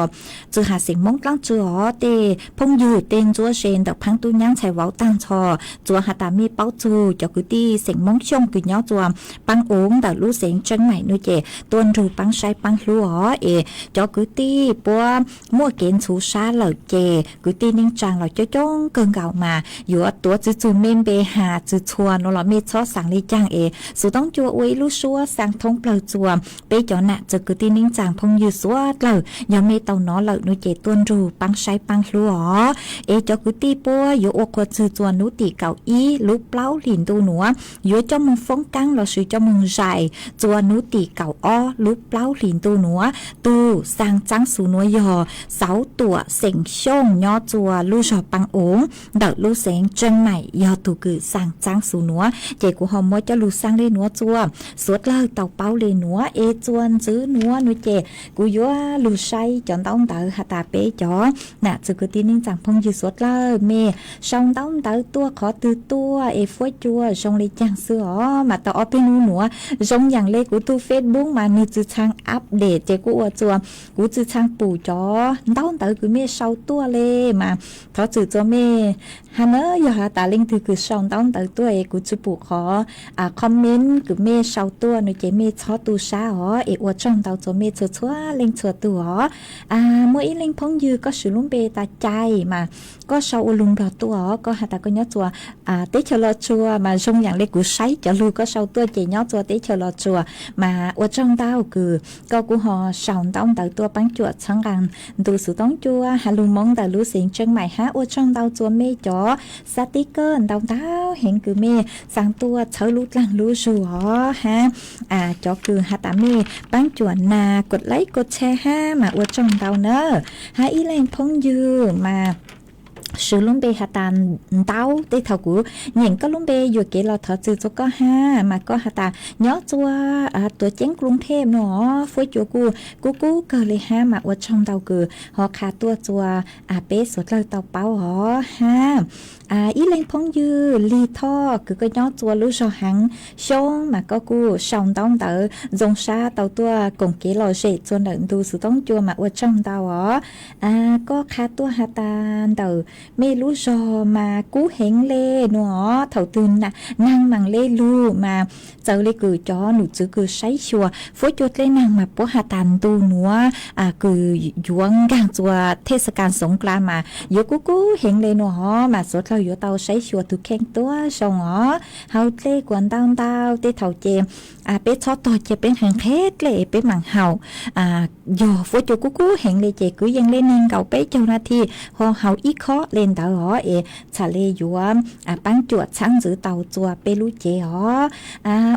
tsi has xeem Moob dlaab tsi os, tej phooj ywg tej ntsuab ze ntawm phaab tub nyab ntxhais vauv taag nrho, tsuav has tas mej paub txug cov kwv tij xeem Moob Xyooj kws nyob txua Paj Uv ntawm lub xeev Tseeb Maim nuav ces tuaj nrug paab saib paab hlub os. Es cov kwv tij puab muaj kev ntxhuv sab lawm ces kwv tij neej tsaa los coob coob kawg nkaus mas yuav tuav txug txug mej npe has txug txhua nuav los mej txhob xaav le caag es xov tooj cua ua ib lub suab xaa thoob plawg txua peb cov nam txwv kwv tij neej tsaa phooj ywg suav dlawg. Yog mej tau nov lawm nuav ces tuaj nrug paab saib paab hlub os. Es cov kwv tij puab yuav ua qhua txwg txua nub tim kaum ib lub plaub hlis ntuj nuav, yuav coj moog foob kaab lossis coj moog zais txua nub tim kaum ob lub plaub hlis ntuj nuav, tug xaa txaab xuv nuav yog Xauv Tuam xeem Xyooj nyob txua lub zog Paj Uv ntawm lub xeev Tseeb Maim yog tug kws xaa txaab xuv nuav. Ces kuv ho muab coj lug xaa le nuav txua suav dlawg tau paub le nuav. Es txuas ntxiv nuav nuav ces kuv yuav lug saib cov ntaub ntawv has tas peb cov nam txwv kwv tij neej tsaa phooj ywg suav dlawg mej sau ntaub ntawv tuaj qhov twg tuaj es fuab cua zoo le caag xwb os. Mas tau ob peb nub nuav zoo yaam le kuv tug Facebook mas nwg tsi txhaa update ces kuv ua txua kuv tsi txhaa pum cov ntaub ntawv kws mej sau tuaj le. Mas thov txim txua mej hab na, yog has tas leej twg kws sau ntaub ntawv tuaj es kuv tsi pum qhov comment kws mej sau tuaj nuav ces mej txhob tu sab os. Es ua tsaug ntau txua mej txhua txhua leej txhua tug os. Muaj ib leeg phooj ywg koj swv lub npe tas Cai mas koj sau ua lug Nplog tuaj os, koj has tas koj nyob txua teb chaws Los Tsuas mas zoo yaam le kuv saib cov lug koj sau tuaj ces nyob txua teb chaws Los Tsuas. Mas ua tsaug ntau kws koj kuj ho sau ntaub ntawv tuaj paab cuam txhawb nqaa ntu xov tooj cua has lug Moob ntawm lub xeev Tseeb Maim hab ua tsaug ntau txua mej cov xab tib kawj ntau ntau heev kws mej xaa tuaj txhawb lub dlaag lub zug os hab cov kws has tas mej paab cuam nas kuas laib kuas tshare hab mas ua tsaug ntau na. Hab ib leeg phooj ywg mas swv lub npe has tas Ntaub, tej thaum kuv nyeem koj lub npe yuam kev los thov txim txua koj hab. Mas koj has tas nyob txua tuav ceeb Kruv Thej no, fuab cua kuj kub kub kawg le hab mas ua tsaug ntau kws ho qha tuaj txua peb suav dlawg tau paub os hab. Ib leeg phooj ywg Lig Thoj kws koj nyob txua lub zog Haav Xyoob mas koj kuj sau ntaub ntawv zoo sab tau tuaj koom kev lom zem txua ntawm ntu xov tooj cua mas ua tsaug ntau os. Koj qha tuaj has tas ntawm mej lub zog mas kub heev le nuav os, thaum twg naag maam le lug mas txawv le kws cov num txwv kws saib xyuas fuab cua dlej naag mas puab has tas ntu nuav kws yuav nkaag txua thej xa kas xoov kla mas yuav kub kub heev le nuav os, mas suav dlawg yuav tau saib xyuas tug kheej tuab zoo os. Hau dlej kuas ntau ntau, tej thaum ces peb txhob tog cia peb nqhis nqhis dlej peb maam haus yog fuab cua kub kub heev li ces kwv yees li nees nkaum peb caug nas this ho haus ib khob li ntawd os, es txham li yuav paab cuam txhab ntxwv tau txua peb lub cev os.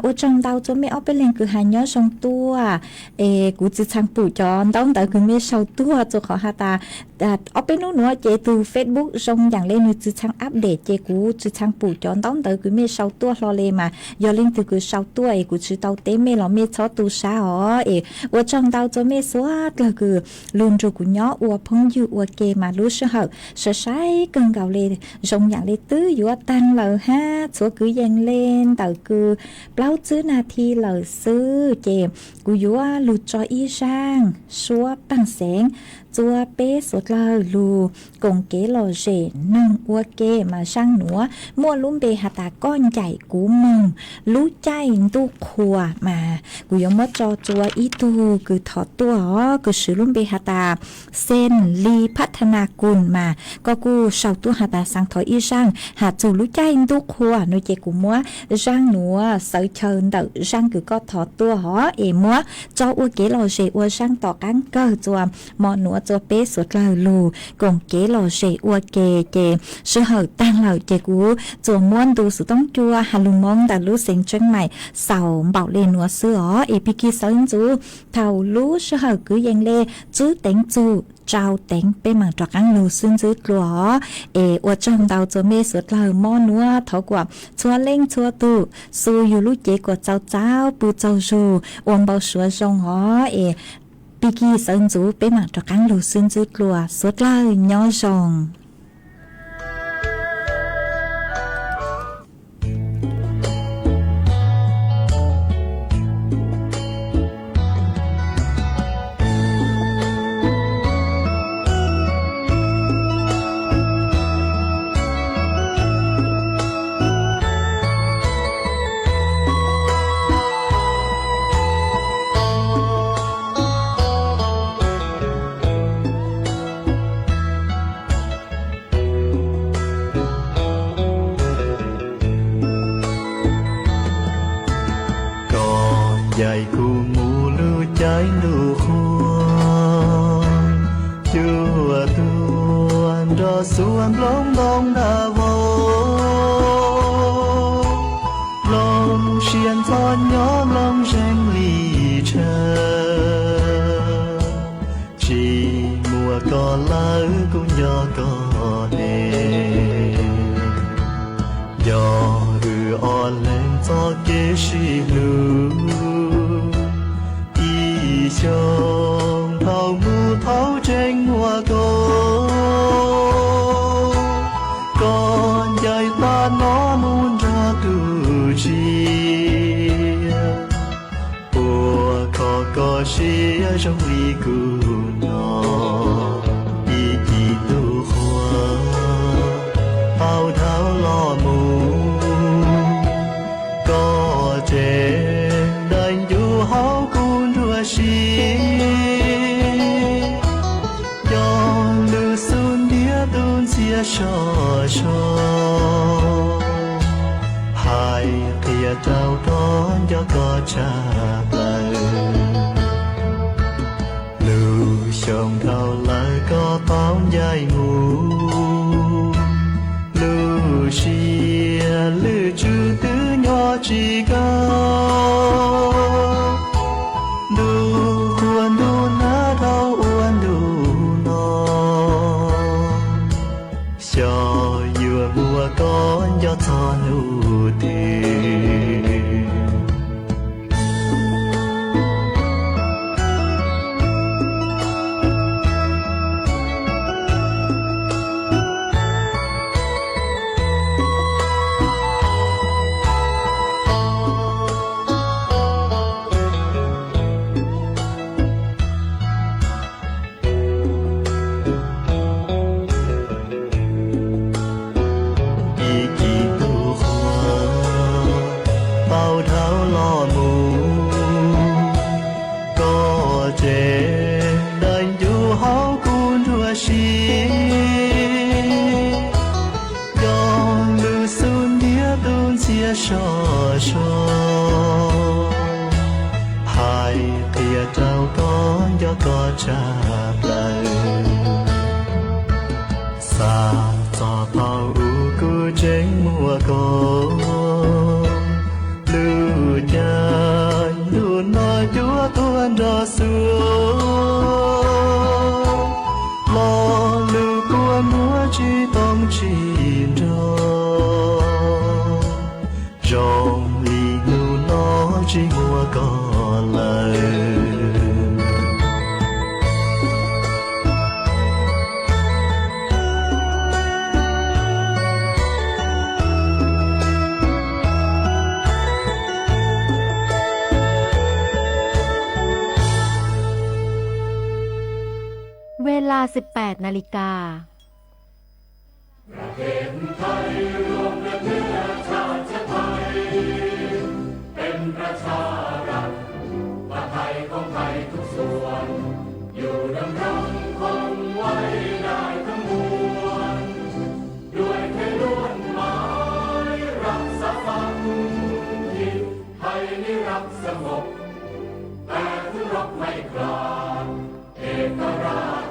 Ua tsaug ntau txua mej ob peb leeg kws has nyob zoo tuaj, es kuv tsi txhaa pum cov ntaub ntawv kws mej sau tuaj txua qhov has tas ob peb nub nuav ces tug Facebook zoo yaam le nwg tsi txhaa update ces kuv tsi txhaa pum cov ntaub ntawv kws mej sau tuaj hlo le mas yog leej twg kws sau tuaj es kuv tsi tau teb mej los mej txhob tu sab os. Es ua tsaug ntau txua mej suav dlawg kws lug nrug kuv nyob ua phooj ywg ua ke mas lub sij hawm sai sai kawg nkaus le, zoo yaam le twb yuav taag lawm hab txhua kwv yees le ntawm kws plaub tsib nas this lawm xwb ces kuv yuav lug tso ib zaaj suab paaj xeev txua peb suav dlawg lug koom kev lom zem noog ua ke mas zaaj nuav muaj lub npe has tas koj ncaim kuv moog lub caij ntuj qhua mas kuv yuav muab tso txua ib tug kws thov tuaj os, kws swv lub npe has tas Xeej Li Phab Tha Na Kun mas koj kuj sau tuaj has tas xaav thov ib zaaj has txug lub caij ntuj qhua no ces kuv muab zaaj nuav xawv chaw ntawm zaaj kws koj thov tuaj os, es muab tso ua kev lom zem ua zaaj tom qaab kawg txua mo nuav txua peb suav dlawg lug koom kev lom zem ua ke ces sij hawm taag lawm ces kuv txua muab ntu xuv toob cua has lug Moob ntawm lub xeev Tseeb Maim xaus npaum le nuav xwb os. Es Pig Kig Xawv Ntxuv thaum lub sij hawm kwv yees le tswb teev txug tsau teev peb maam rov qaab lug xwb ntxwb dlua os. Es ua tsaug ntau txua mej suav dlawg mo nuav thov kuas txhua leej txhua tug xu yug lub cev kuas txaus txaus pw txaus zug ua npau suav zoo os. Es Pig Kig Xawv Ntxuv peb maam rov qaab lug xwb ntxwb dlua, suav dlawg nyob zoo. Koj ncaim kuv mus lub caij ntuj qhua, cuaj tuaj nrog xuas nplooj ntoo nta vau, nplooj siab ntxhov nyob nplooj zeeg li tshav. Tsis muaj koj lawm kuv nco koj ne, nco wb ob leeg txoj kev sib hlub. Ib xyoos thaum mus thaum tseem muaj koj, koj ncaim pab no mus nrog tus txiv. Ua kho koj siab zoo li kuv no, ib cim ntuj qhua tau dhau los mus, koj tseem daim ncuv hauv kuv nruab siab. Nco lub xub ntiag tus ntxhiab sov so, hais qhia rau koj nco koj tshaj plaws. Lub xyoo dhau lawm koj paub ncaim mus, lub siab lwj tswv twb nyob tsis kawg. Ntuj qhua ntuj nag dhau ua ntuj no, xyov yuav muaj koj nco txog hnub twg. Ib cim ntuj qhua tau dhau los mus, koj tseem daim ncuv hauv kuv nruab siab. Nco lub xub ntiag tus ntxhiab sov so, hais qhia rau koj cov koj tshaj plaws. Xav txog thaum ub kuv tseem muaj koj, lub caij lub noj cuab tuag nrog xuav, lo lus kua muag tsis toom tsis nrog, zoo li hnub no tsis muaj koj lawm. Ves las siv peb nas lis kas. ประเทศไทยรวมและเนื้อชาติไทย เป็นประชารัฐ ประไทยของไทยทุกส่วน อยู่ดำรงคงไว้ได้ทั้งมวล ด้วยไทยล้วนหมายรักษาสันติ ไทยนิรักสงบ แต่ถึงรบไม่กล้า เอกราช